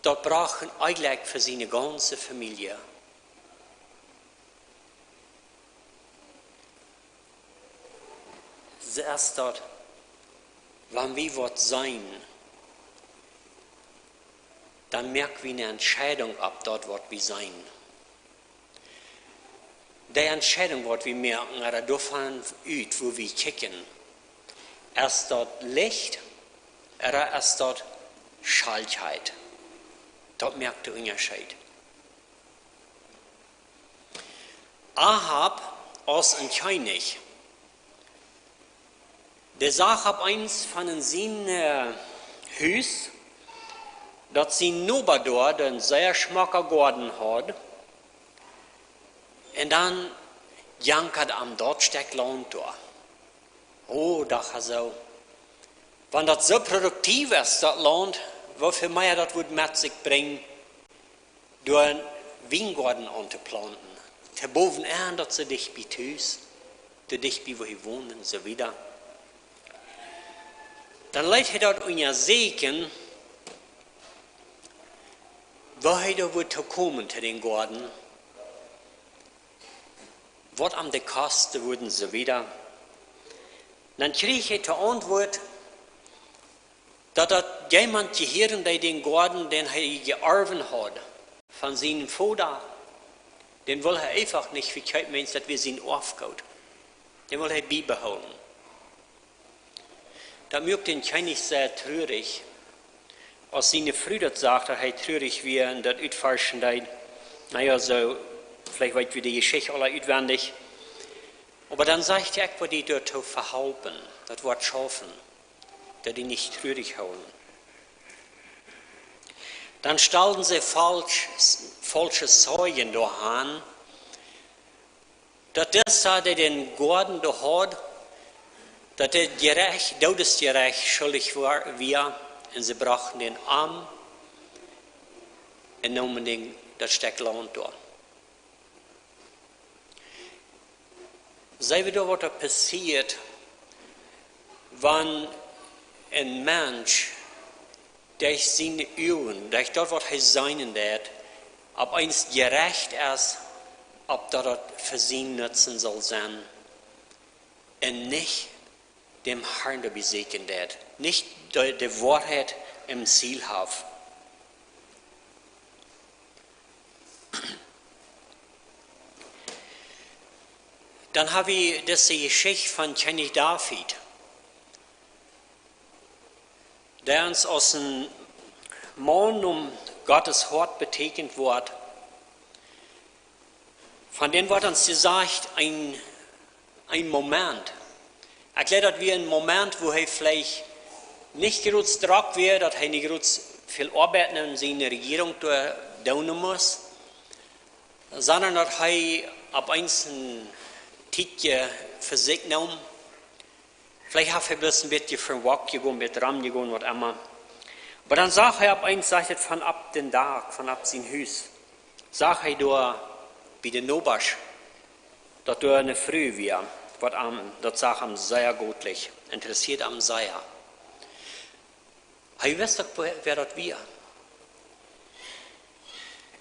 daut brocht een Onjlekj fa siene gaunze Famielje. Soo es daut, wan wie waut seenen, dan moak wie eene Entscheidunk opp daut, waut wie seenen. Dee Entscheidunk, waut wie moaken, ooda doavon ut, woo wie kjikjen, es daut Licht, ooda es daut Schalkjheit? Daut moakt dän Unjascheet. Ahab aus een Kjennich, dee sach opp eemol von en sien, äh, Hus, daut sien Noba doa een sea schmocka Goaden haud, un dan jankad am daut Stekj Launt doa. Oh, docht hee soo, wan daut soo produktiv es, daut Launt, woo väl mea daut wudd met sikj brinjen, doa een Wiengoaden auntoplaunten, to bowen aun, daut soo dicht bie Tus, soo dicht bie woo hee wond un soo wieda. Dan leet hee daut unjasieekjen, woo hee doa wudd to komen to dän Goaden, waut am daut kosten wudd un soo wieda. Dan kjrieech hee to Auntwuat, daut daut jemaunt jehieren deed, dän Goaden, dän hee jeorwen haud von sienen Voda, dän wull hee eefach nich vekjeepen, wiels daut wia sien Oafgoot. Dän wull hee biebehoolen. Daut muak dän Kjennich sea trurich. Aus siene Fru daut sach, daut hee trurich wia un daut utforschen deed. Na jo, soo, veleicht weet wie de Jeschicht aula utwendich. Oba dan sajcht hee: "Ekj woa die doatoo vehalpen, daut woat schaufen, daut die nich trurich hoolen." Dan stalden see faulsch, faulsche Zeugen doa aun, daut dee säden, dee dän Goaden doa haud, daut dee Jerecht, Doodesjerecht schuldich wia, wia, un see brochten dän om un neemen dän, daut Stekj Launt doa. See wie doa, waut doa passieet, wan een Mensch derch siene Uagen, derch daut, waut hee seenen deed, opp eent jerecht es, opp daut daut fa sien Nutzen saul sennen un nich däm Harn doabie sieekjen deit, nich de, de Woarheit em Ziel haft. Dan ha wie dise Jeschicht von Kjennich David, dee ons aus een Maun no Gott sien Hoat beteakjent woat. Von däm woat ons jesajcht, een, een Moment. Ekj jleew, daut wia een Moment, wua hee veleicht nich groot drock wia, daut hee nich groot väl Oabeit en siene Rejierunk doonen must, sonda daut hee opp eent een Tiet fa sikj neem. Veleicht haft hee bloos een bät fa een walk jegonen, een bät romjegonen, waut emma. Oba dan sach hee opp eent, sajcht et, von opp dän Dak, von opp sien Hus, sach hee doa bie de Nobasch, daut doa eene Fru wia, waut am, daut sach am sea gootlich, interessieed am sea. Hee wist uk, wäa, wäa daut wia.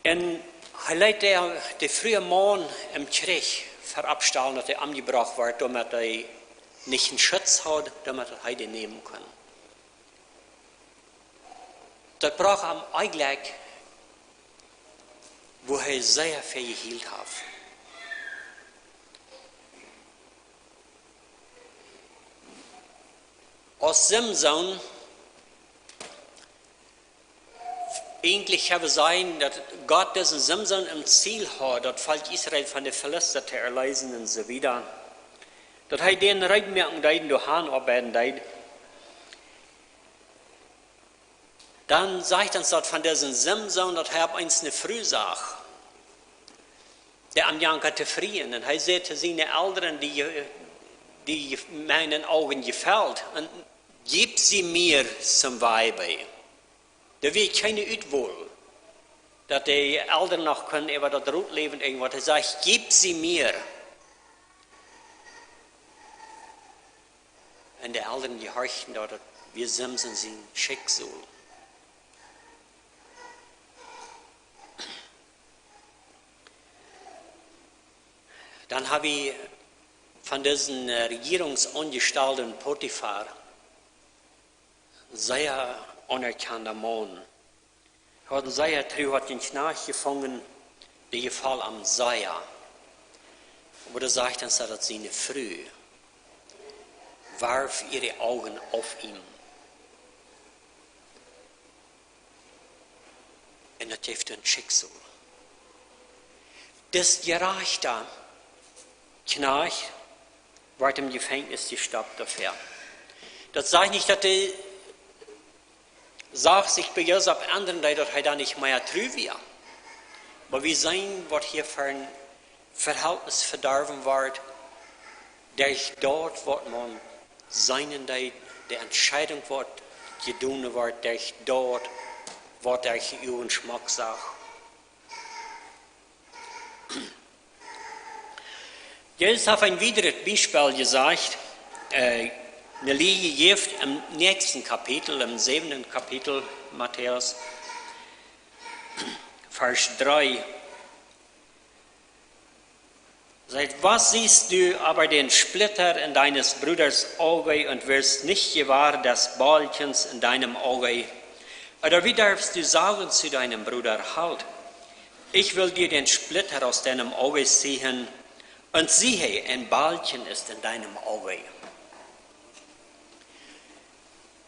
Un hee leet de, de Fru em Kjrich veropstalen, daut hee omjebrocht wort, doamet hee nich een Schutz haud, doamet hee dee nämen kunn. Daut brocht am eejentlich, wua hee sea väl jehielt haft. Aus Simson, eejentlich ha wie jeseenen, daut Gott disen Simson em Ziel haud, daut Volkj Israel von de Filista to erleesen un soo wieda. Daut hee dän reed moaken deed un doa han oabeiden deed. Dan sajcht ons daut von disen Simson, daut hee opp eent eene Fru sach, dee am jankad to frieen. Un hee säd to siene Elren, die, die meinen Augen gefällt, und gib sie mir zum Weibe. Doa wia kjeene Utwol, daut de Elren noch kunnen äwa daut Rot läwen, irjentwaut. Hee sajcht: "Gib sie mir." Un de Elren jehorchten daut, daut wia Simson sien Schicksal. Dan ha wie von disen, äh, Rejierungsaunjestalden Potifar, sea aunerkjanda Maun. Hee haud een sea truhatigen Kjnajcht jefungen, dee jefoll am sea. Oba doa sajcht ons, daut siene Fru warf ihre Augen auf ihn. Un daut jeef een Schicksal. Dis jerajchta Kjnajcht wort em Jefenkjnis jestoppt doafäa. Daut sajcht nich, daut hee sach sikj bie Jesus opp endren deed, daut hee dan nich mea tru wia. Oba wie seenen, waut hia fa een Verhältnis vedorwen wort, derch daut, waut maun seenen deed, de Entscheidunk, waut jedonen wort, derch daut, waut derch de Uagen schmock sach. Jesus haft een wiedret Biespel jesajcht, äh, ne Lia jejäft em näakjsten Kapitel, em säwenden Kapitel, Matäus, Varsch dree. Sajcht: "Was siehst du aber den Splitter in deines Bruders Auge und wirst nicht gewahr des Balkens in deinem Auge? Oder wie darfst du sagen zu deinem Bruder: Halt, ich will dir den Splitter aus deinem Auge ziehen, und siehe, ein Balken ist in deinem Auge?"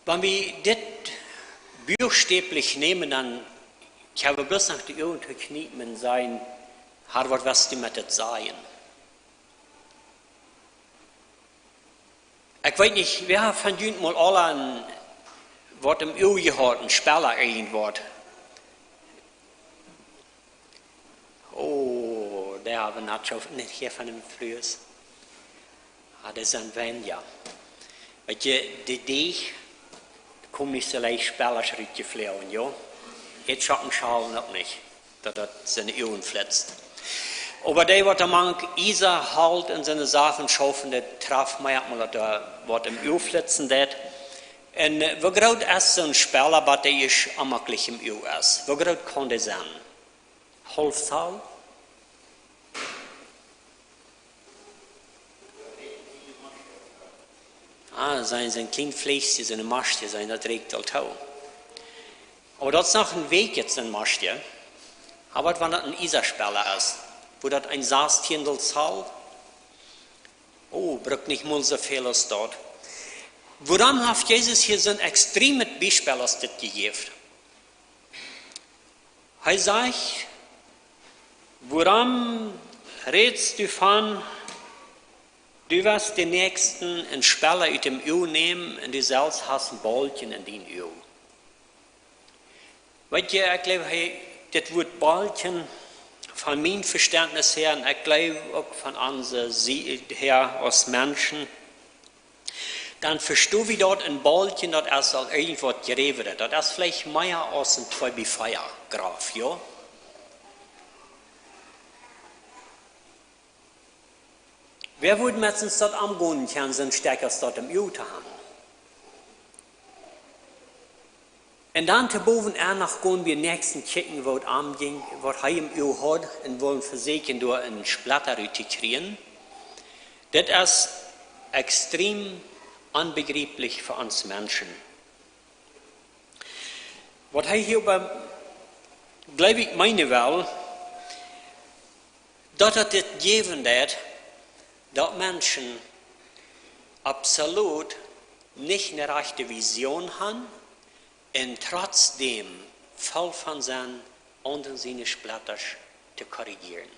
Wan wie dit buakstäblich nämen, dan kjenn wie bloos no de Uagen kjikjen un sajen: "Herr, waut west du met dit sajen?" Ekj weet nich, wäa von junt mol aul een, waut em Uag haud, een Spela irjentwaut. Oh, dee haben Nacho nich hia von de Frues. Ah, dee sent weinja. Weet jie, dee, dee komen nich soo leicht Spelasch rutjefloagen, jo. Äten schaufen uk nich, daut daut siene Uagen flitzt. Oba dee, waut doa mank Iesa, Holt un soone Sachen schaufen, dee trafen mie uk mol, daut doa waut em Uag flitzen deit. Un, äh, woo groot es soon Spela, waut dee es onmaklich em Uag es? Woo groot kaun dee sennen? Haulf Zoll. Ah, sent, sent kjliene Fläschjes, sent Moschjes, sent, daut rieekjt aul too. Oba daut es noch een Wajch, een Moschje. Oba wan daut een Iesaspeela es, wua daut een Sastiendel Zoll, oh, brukt nich mol soo väl aus daut. Wuarom haft Jesus hia soon extremet Biespel aus dit jejäft? Hee sajcht: "Wuarom rätst du von, du woascht dän Näakjsten eene Spela ut däm Uag nämen un du selfst hast een Bolkjen en dien Uag?" Weet jie, ekj jleew, hee, dit Wuat Bolkjen, von mien Vestentnis häa, un ekj jleew uk von onse Sied häa aus Menschen, dan vesto wie daut een Bolkjen, daut es aul irjentwaut jräwret. Daut es veleicht mea aus een twee bie vea Grauf, jo? Wäa wudd met ons daut aungonen kjennen, soon Stekj aus daut em Uag to haben? Un dan to bowen aun noch gonen wie Näakjsten kjikjen, waut aunjinkj, waut hee em Uag haud, un wullen vesieekjen doa een Spletta rut to kjrieen. Dit es extrem onbejrieplich fa ons Menschen. Waut hee hia oba, jleew ekj, meenen well, daut et dit jäwen deit, daut Menschen absolut nich eene rajchte Vision haben un trotzdäm voll von sent, aundre siene Splettasch to korrigieren.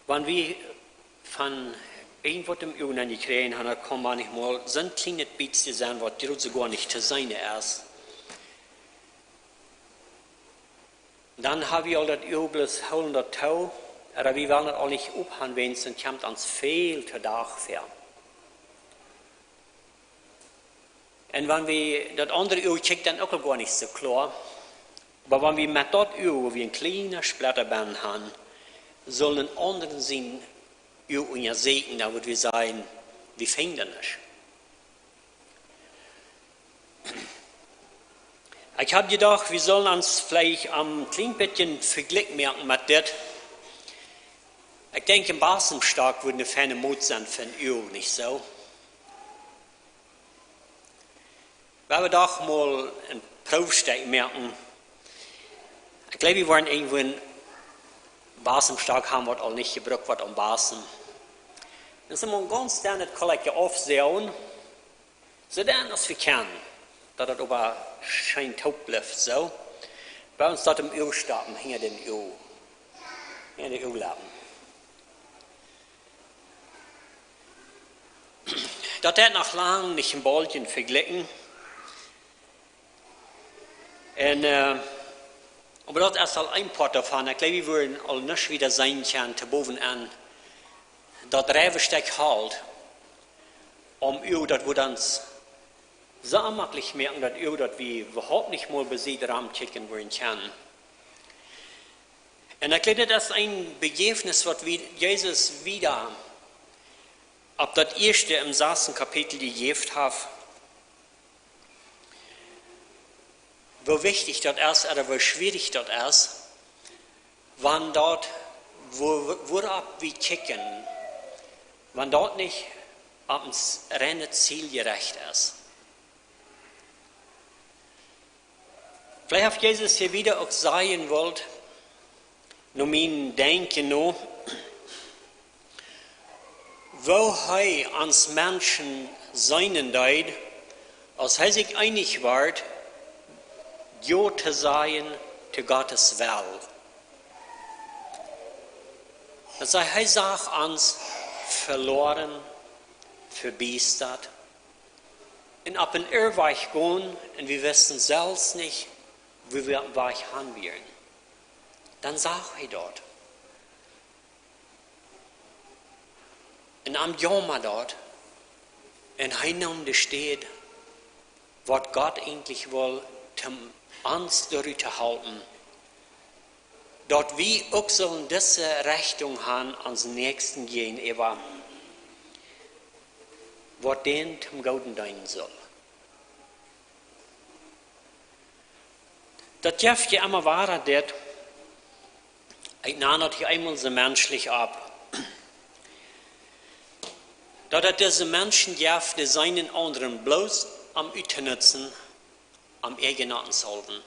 Wan wie von irjentwaut em Uag jekjräajen haben, daut kaun mau nich mol soon kjlienet bät sennen, waut jrod soo goanich to seenen es, dan hab wie aul daut Uag bloos, hoolen daut too, ooda wie wellen daut aul nich ophaben, wiels daut kjemt ons väl to Dach väa. Un wan wie daut aundre Uag kjikjen, dan uk aul goanich soo kloa. Oba wan wie met daut Uag, wua wie een kjlienen Spletta bennen haben, sellen een aundren sien Uag unjasieekjen, dan wudd wie sajen, wie finjen nuscht. Ekj hab jedocht, wie sellen ons veleicht een kjlien bät vejlikjen moaken met dit. Ekj denkj, een Balsemstock wudd eene fiene Moot sennen fa een Uag, nich soo? Wie haben doch mol een Proowstekj moaken. Ekj jleew, wie woaren irjentwua een Balsemstock haben, waut aul nich jebrukt woat aum Balsem. Dan sell wie gaunz dän daut Kollekje aufsäajen, soo dän aus wie kjennen, daut daut oba scheen toop blift, soo. Bie ons daut em Uag stoppen, hinja dän Uag, hinja de Uaglappen. Daut haft noch lang nich een Bolkjen vejlikjen. Un, äh, oba daut es aul een Poat doavon. Ekj jleew, wie wudden aul nuscht wieda seenen kjennen, to bowen aun daut Räwestekj Holt, om Uag, daut wudd ons soo onmaklich moaken, daut Uag, daut wie äwahaupt nich mol besied romkjikjen wudden kjennen. Un ekj jleew, daut es een Bejäwnis, waut wie Jesus wieda opp daut ieeschte em sasten Kapitel jejäft haft, woo wichtich daut es, ooda woo schwierich daut es, wan daut, wua-, wuaropp wie kjikjen, wan daut nich opp een s-, reinet Ziel jerecht es. Veleicht haft Jesus hia wieda uk sajen wult, no mien Denkjen no, woo hee ons Menschen seenen deed, aus hee sikj eenich wort, Jo to sajen to Gottes Well. Daut sajcht, hee sach ons veloaren, vebiestat, un opp een Irrwajch gonen, un wie wisten selfst nich, wua wie oppem Wajch han wieren. Dan sach hee daut. Un am jaumad daut. Un hee neem de Städ, waut Gott eejentlich wull, om ons doarut to halpen, daut wie uk sellen dise Rechtunk han, onsen Näakjsten jäajenäwa. waut dän toom Gooden deenen sull. Daut jeft je emma wada dit, ekj nän daut hia eemol soo menschlich opp, daut et dise Menschen jeft, dee seenen aundren bloos om uttonutzen, om ieejne Nutzen haulwen.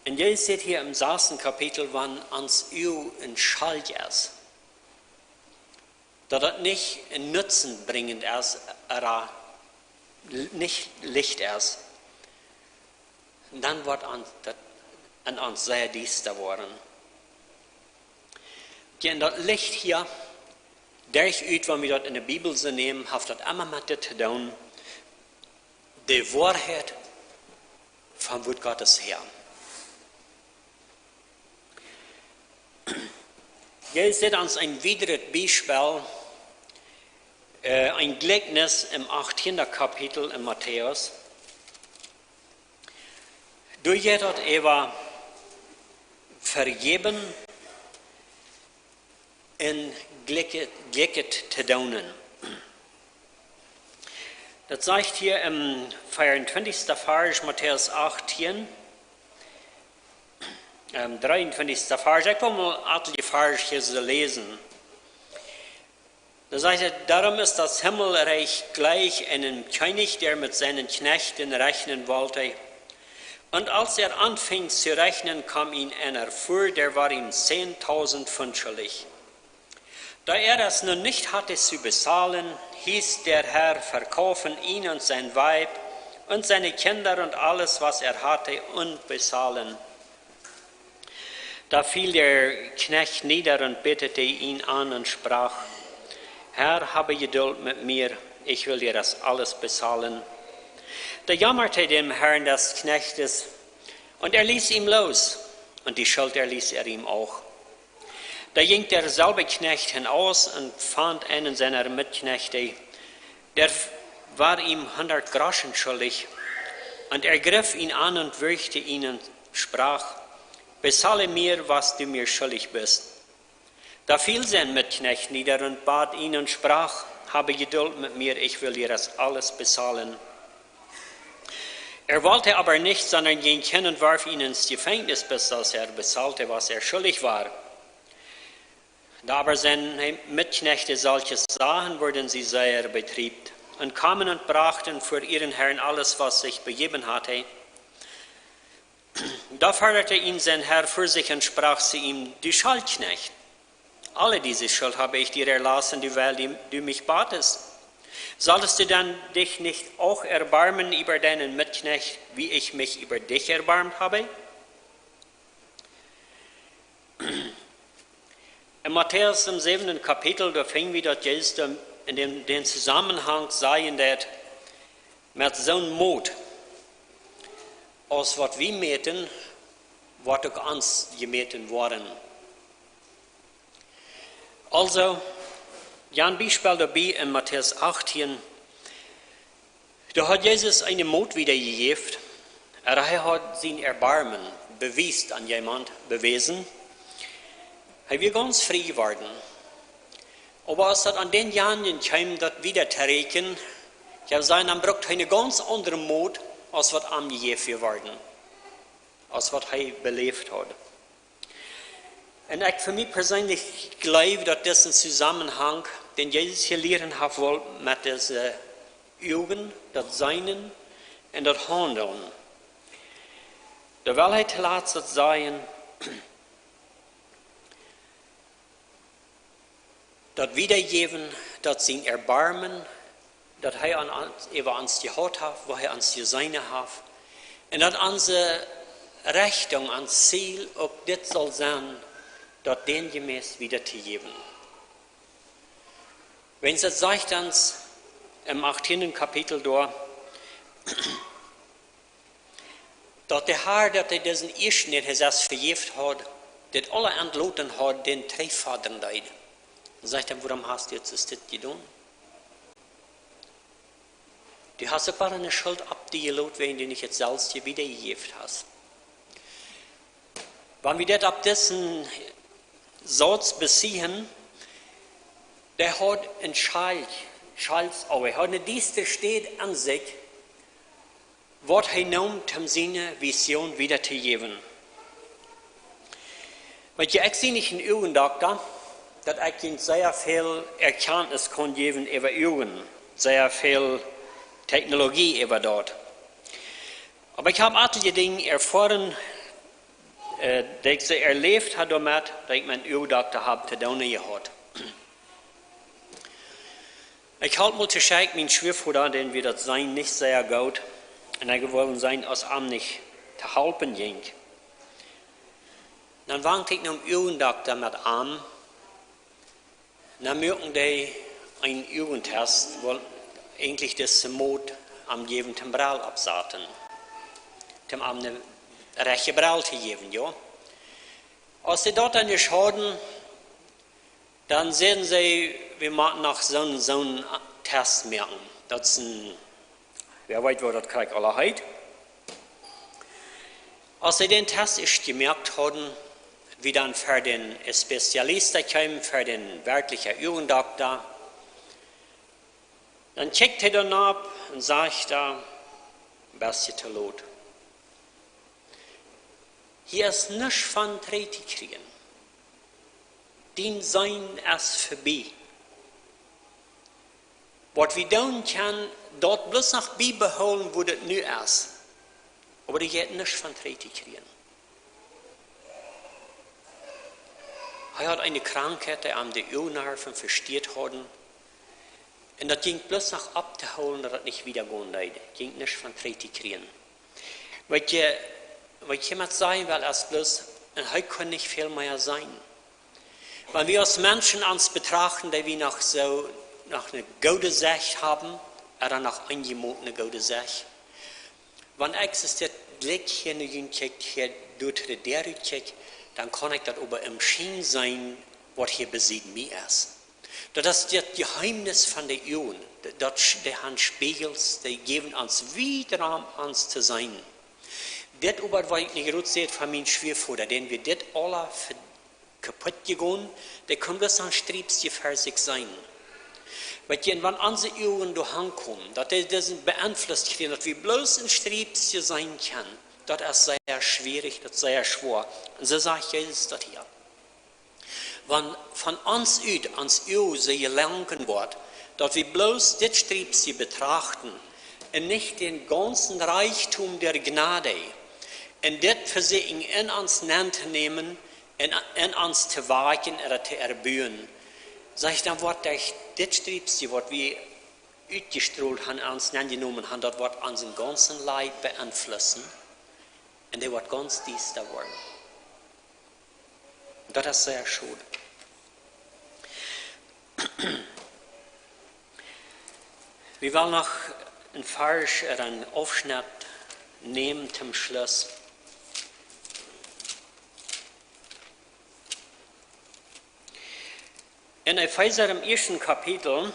Un Jesus sajcht hia em sasten Kapitel, wan ons Uag een Schalkj es, daut daut nich een nutzenbrinjent es, ooda nich licht es, dan woat ons daut en ons sea diesta woaren. Jo, un daut Licht hia, derch ut, wan wie daut enne Bibel soo nämen, haft daut emma met dit to doonen, de Woarheit vom Wuat Gottes häa. Hia es ons een wiedret Biespel, äh, een Jlikjnis em achttienden Kapitel en Matäus. Doa jeit daut äwa Vejäwen un Jlikj-, Jlikjet to doonen. Daut sajcht hia em veeauntwintichsten Varsch, Matäus achttien, em dreeuntwintichsten Varsch. Ekj well mol eenje Varsch hia soo läsen. Doa sajcht et: „Darum ist das Himmelreich gleich einem König, der mit seinen Knechten rechnen wollte. Und als er anfing zu rechnen, kam ihm einer vor, der war ihm zehntausend Pfund schuldig. Da er es nun nicht hatte zu bezahlen, hieß der Herr verkaufen ihn und sein Weib und seine Kinder und alles, was er hatte, und bezahlen.“ Da fiel der Knecht nieder und betete ihn an und sprach: „Herr, habe Geduld mit mir, ich will dir das alles bezahlen.“ Da jammerte er den Herrn des Knechtes, und er ließ ihn los, und die Schuld erließ er ihm auch. Da ging derselbe Knecht hinaus und fand einen seiner Mitknechte, der war ihm hundert Groschen schuldig, und er griff ihn an und würgte ihn und sprach: „Bezahle mir, was du mir schuldig bist.“ Da fiel sein Mitknecht nieder und bat ihn und sprach: „Habe Geduld mit mir, ich will dir das alles bezahlen.“ Er wollte aber nicht, sondern ging hin und warf ihn ins Gefängnis, bis dass er bezahlte, was er schuldig war. Da aber seine Mitknechte solches sahen, wurden sie sehr betriebt und kamen und brachten vor ihren Herrn alles, was sich begeben hatte. Da forderte ihn sein Herr vor sich und sprach zu ihm: „Du Schalknecht, alle diese Schuld habe ich dir erlassen, dieweil du mich batest. Solltest du dann dich nicht auch erbarmen über deinen Mitknecht, wie ich mich über dich erbarmt habe?“ En Matäus em säwenden Kapitel, doa finj wie daut Jesus doa en dän, dän Tosamenhank sajen deit, met soon Mot, aus waut wie mäten, woat uk ons jemäten woaren. Aulsoo, jo, een Biespel doabie en Matäus achttien, doa haud Jesus eenen Mot wiedajejäft, un hee haud sien Erbarmen bewiest, aun wäm bewäsen. Hee wia gaunz frie jeworden. Oba aus daut aun dänjanjen kjeem, daut wieda to räakjen, jo, saj, dan brukt hee een gaunz aundren Mot, aus waut am jejäft worden, aus waut hee beläft haud. Un ekj fa mie perseenlich jleew, daut disen Tosamenhank, dän Jesus hia lieren haft, woll met dise Uagen, daut Seenen un daut Haundeln. Doa well hee toolatst daut sajen, daut wiedajäwen, daut sien Erbarmen, daut hee aun ons, äwa ons jehaut haft, woo hee ons jeseenen haft. Un daut onse Rechtunk, ons Ziel uk dit saul sennen, daut dän jemäss wiedajäwen. Wiels et sajcht ons em achttieenden Kapitel doa, daut de Herr, daut hee disen ieeschten, dän hee selfst vejäft haud, dit aules entloten haud, dän trigjfodren deed. Dan sajcht hee: „Wuarom hast du dit jedonen? Du hast uk wada eene Schult opp die jelot, wan du nich daut selfst wiedajejäft hast.“ Wan wie dit opp disen Sauz besiechen, dee haud een Schalk, Schalk, oh, hee haud eene diestre Städ aun sikj, waut hee neem, om siene Vision wieda to jäwen. Weetst, ekj sie nich een Uagendokta, daut ekj junt sea väl Erkjantnis kaun jäwen äwa Uagen, sea väl Technologie äwa daut. Oba ekj hab eenje Dinja erfoaren, äh, daut ekj see erläft hab doamet, daut ekj met een Uagendokta hab to doonen jehaut. Ekj haud mol to schekj, mien Schwiavoda, dän wia daut Seenen nich sea goot. Un hee wull seenen, aus am nich to halpen jinkj. Dan wand ekj nom Uagendokta met am. Dan muaken dee eenen Uagentest, woo eejentlich dise Moot am jäwen toom Brell oppsaten. Toom am eene rajchte Brell to jäwen, jo. Aus see daut dan jeschaufen, dan säden see, wie motten noch soon, soon Test moaken. Daut es een, wäa weet, woo daut krakjt aula heet. Aus see dän Test ieescht jemoakt hauden, wia dan fa dän Spezialist kjeem, fa dän werkjlichen Uagendokta, dan kjikjt hee doa nopp un sajcht: "Best to lot. Hia es nuscht von trigj to kjrieen. Dien Seenen es vebie. Waut wie doonen kjennen, daut bloos noch biebehoolen, woo daut nu es. Oba doa jeit nuscht von trigj to kjrieen." Hee haud eene Krankheit, dee am de Uagennerven vestieet hauden. Un daut jinkj bloos noch opptohoolen, daut daut nich wieda gonen deed. Jinkj nuscht von trigj to kjrieen. Waut ekj, waut ekj met sajen well, es bloos, un hee kunn nich väl mea seenen. Wan wie aus Menschen ons betrachten, dee wie noch soo, noch eene goode Sicht haben, ooda noch eenjemol eene goode Sicht. Wan ekj soo dit Blikj hia nu hienkjikj, hia derch de Däa utkjikj, dan kaun ekj daut oba em Schien seenen, waut hia besied mie es. Daut es daut Jeheemnis von de Uagen, daut sch-, dee han Spieejels, dee jäwen ons wieda om ons to seenen. Dit oba, waut ekj nich rut säd von mien Schwiavoda, dän wia dit aula ve-, kaputt jegonen, dee kunn bloos een Striepskje ver sikj seenen. Weetst, un wan onse Uagen doa aunkomen, daut dee, dee sent beeinflusst kjrieen, daut wie bloos een Striepskje seenen kjennen, daut es sea schwierich, daut es sea schwoa. Un soo sajcht Jesus daut hia. Wan von ons ut, ons Uag soo jelenkt woat, daut wie bloos dit Striepskje betrachten un nich dän gaunzen Reichtum der Gnade, un dit vesieekjen en ons nenn to nämen un en ons to woakjen ooda to erbuen, sajcht, dan woat dit, dit Striepskje, waut wie utjestrolt han, ons nenn jenomen han, daut woat onsen gaunzen Leew beeinflussen un dee woat gaunz diesta woaren. Daut es sea schod. Wie wellen noch een Varsch ooda een Aufschnett nämen toom Schluss. En Efeesa em ieeschten Kapitel,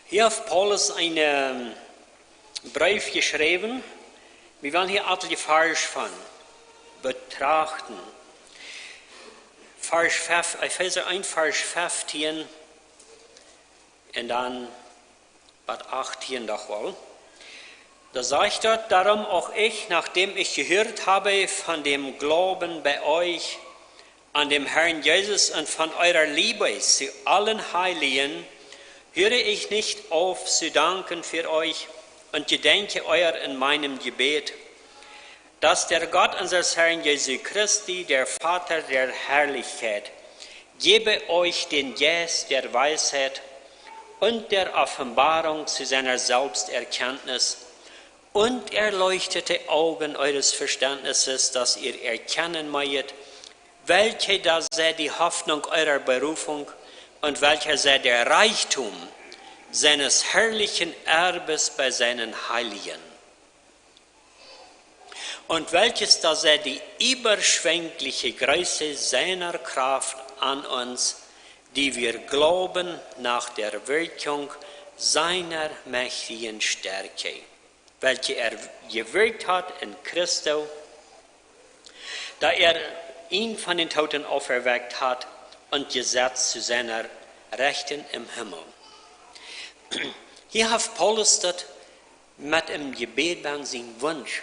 hia haft Paulus eenen, ähm, Breef jeschräwen. Wie wellen hia eenje Varsch von betrachten. Varsch fef, Efeesa eent, Varsch feftieen. Un dan bat achtieen doch woll. Da sajcht daut: "Darum auch ich, nachdem ich gehört habe von dem Glauben bei euch an dem Herrn Jesus und von eurer Liebe zu allen Heiligen, höre ich nicht auf zu danken für euch und gedenke euer in meinem Gebet, dass der Gott unseres Herrn Jesu Christi, der Vater der Herrlichkeit, gebe euch den Geist der Weisheit und der Offenbarung zu seiner Selbsterkenntnis und erleuchtete Augen eures Verständnisses, dass ihr erkennen möget, welche da sei die Hoffnung eurer Berufung und welcher sei der Reichtum seines herrlichen Erbes bei seinen Heiligen." Und welches da sei die überschwängliche Größe seiner Kraft an uns, die wir glauben, nach der Wirkung seiner mächtigen Stärke, welche er gewirkt hat in Christo, da er ihn von den Toten auferweckt hat und jetzt sitzt zu seiner Rechten im Himmel. Hia haft Paulus daut met een Jebäd bie sienen Wunsch,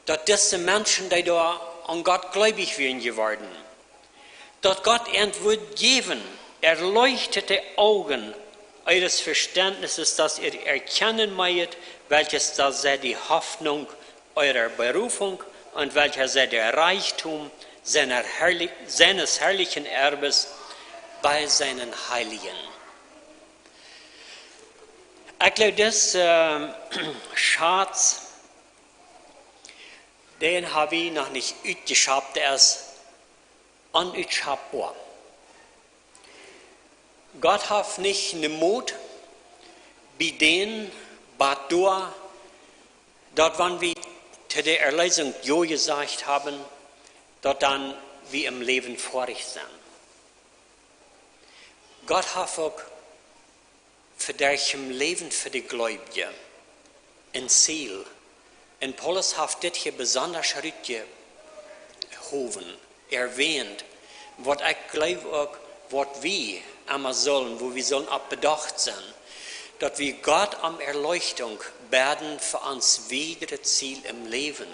daut dise Menschen, dee doa aun Gott gleubich wieren jeworden, daut Gott an wudd jäwen erleuchtete Augen eures Verständnisses, dass ihr erkennen möget, welches da sei die Hoffnung eurer Berufung und welcher sei der Reichtum seiner Herrli-, seines herrlichen Erbes bei seinen Heiligen. Ekj jleew, dis, äh, Schatz, dän ha wie noch nich utjeschappt, dee es onutschapboa. Gott haft nich ne Mot bie dän, bat doa, daut wan wie to de Erlösung Jo jesajcht haben, daut dan wie em Läwen foadich sent. Gott haft uk fa derch em Läwen fa de Gleubje een Ziel. Un Paulus haft dit hia besonda rutjehowen, erwähnt, waut ekj jleew uk, waut wie emma sellen, wua wie sellen opp bedocht sennen, daut wie Gott om Erleuchtung bäden fa ons wiedret Ziel em Läwen.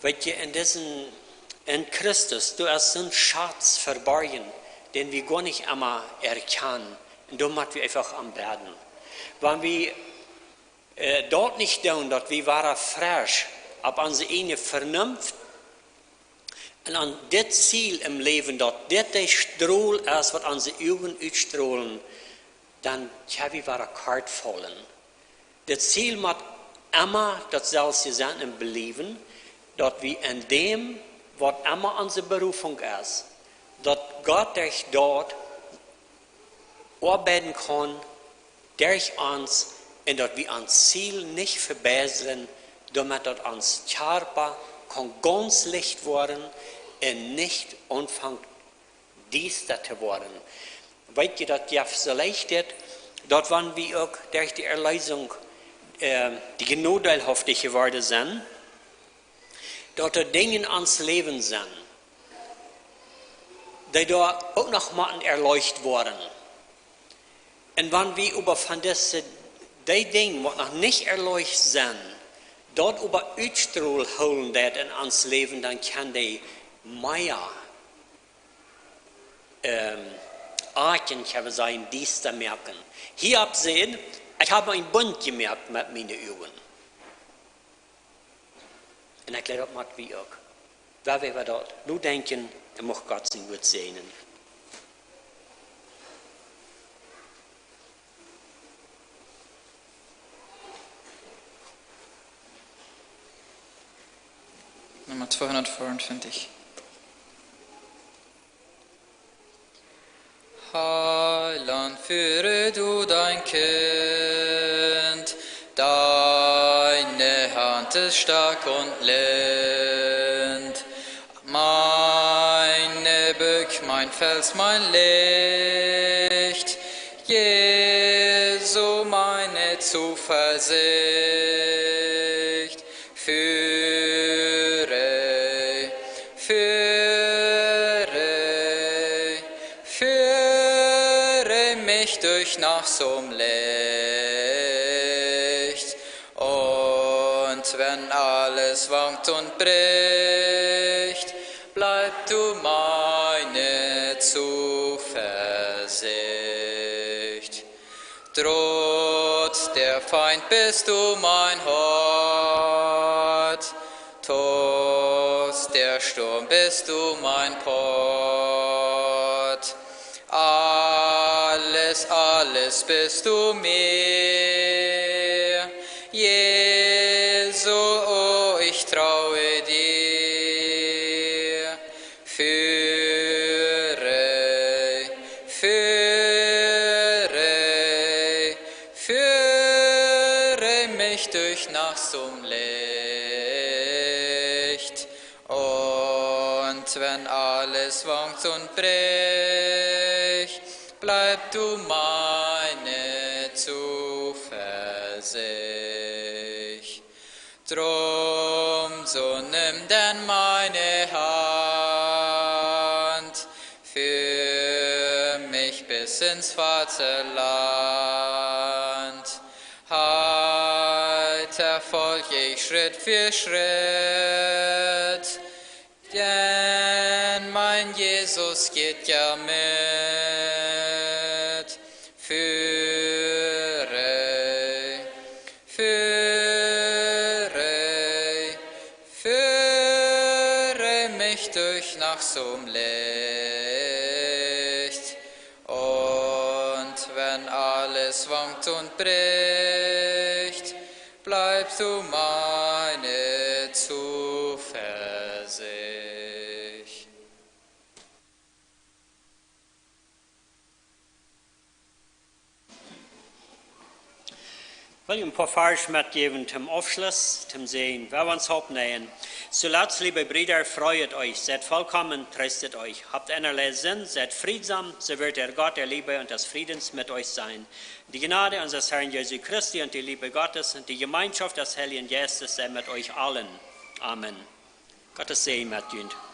Weet jie, en disen, en Christus, doa es een Schatz veborjen, dän wie goanich emma erkjanen. Un doa mott wie eefach om bäden. Wan wie, äh, daut nich doonen, daut wie woaren fresch opp onse ieejne Vernunft un aun dit Ziel em Läwen, daut dit de Strohl es, waut onse Uagen utstrolen, dan kjenn wie woaren kort faulen. Daut Ziel mott emma daut selwje sennen em Läwen, daut wie en däm, waut emma onse Berufung es, daut Gott derch daut oabeiden kaun, derch ons, un daut wie ons Ziel nich vebäden, doamet daut ons Kjarpa kaun gaunz licht woaren un nich aunfangt diesta to woaren. Weet jie, daut jeft soo leicht dit, daut wan wie uk derch de Erlösung, äh, de Jnod deelhaftig jeworden sent, daut doa Dinja en ons Läwen sent, dee doa uk noch motten erleucht woaren. Un wan wie oba von dise, dee Dinja, waut noch nich erleucht sent, daut oba utstrohl hoolen deit en ons Läwen, dan kaun dee mea, ähm, Akjen, kjenn wie sajen, diesta moaken. Hiob säd: "Ekj hab een Bunt jemoakt met miene Uagen." Un ekj jleew, daut mott wie uk. Wan wie äwa daut nodenkjen, un mucht Gott sien Wuat säajnen. Nummer zweihundertfünfundzwanzig. Heiland, führe du dein Kind, deine Hand ist stark und lehnt. Meine Burg, mein Fels, mein Licht, Jesu meine Zuversicht. Führe, führe, führe mich durch Nacht zum Licht. Und wenn alles wankt und bricht, bleib du meine Zuversicht. Trotz der Feind bist du mein Hort, trotz der Sturm bist du mein Port. Alles, alles bist du mir, Jesu, oh, ich traue dir. Führe, führe, führe mich durch Nacht zum Licht. Und wenn alles wankt und bricht, bleib du meine Zuversicht. Drum, so nimm denn meine Hand. ins Vaterland. Heiter folg ich Schritt für Schritt, denn mein Jesus geht ja mit. Führe, führe, führe mich durch Nacht zum Licht. Und wenn alles wankt und bricht, bleibst du meine Zuversicht. Ich will ein paar Verse mitgeben zum Abschluss, zum Segen. Wir wollen uns aufnehmen. Zuletzt, liebe Brüder, freut euch, seid vollkommen, tröstet euch. Habt einerlei Sinn, seid friedsam, so wird der Gott der Liebe und des Friedens mit euch sein. Die Gnade unseres Herrn Jesu Christi und die Liebe Gottes und die Gemeinschaft des Heiligen Geistes sei mit euch allen. Amen. Gottes Segen mit euch.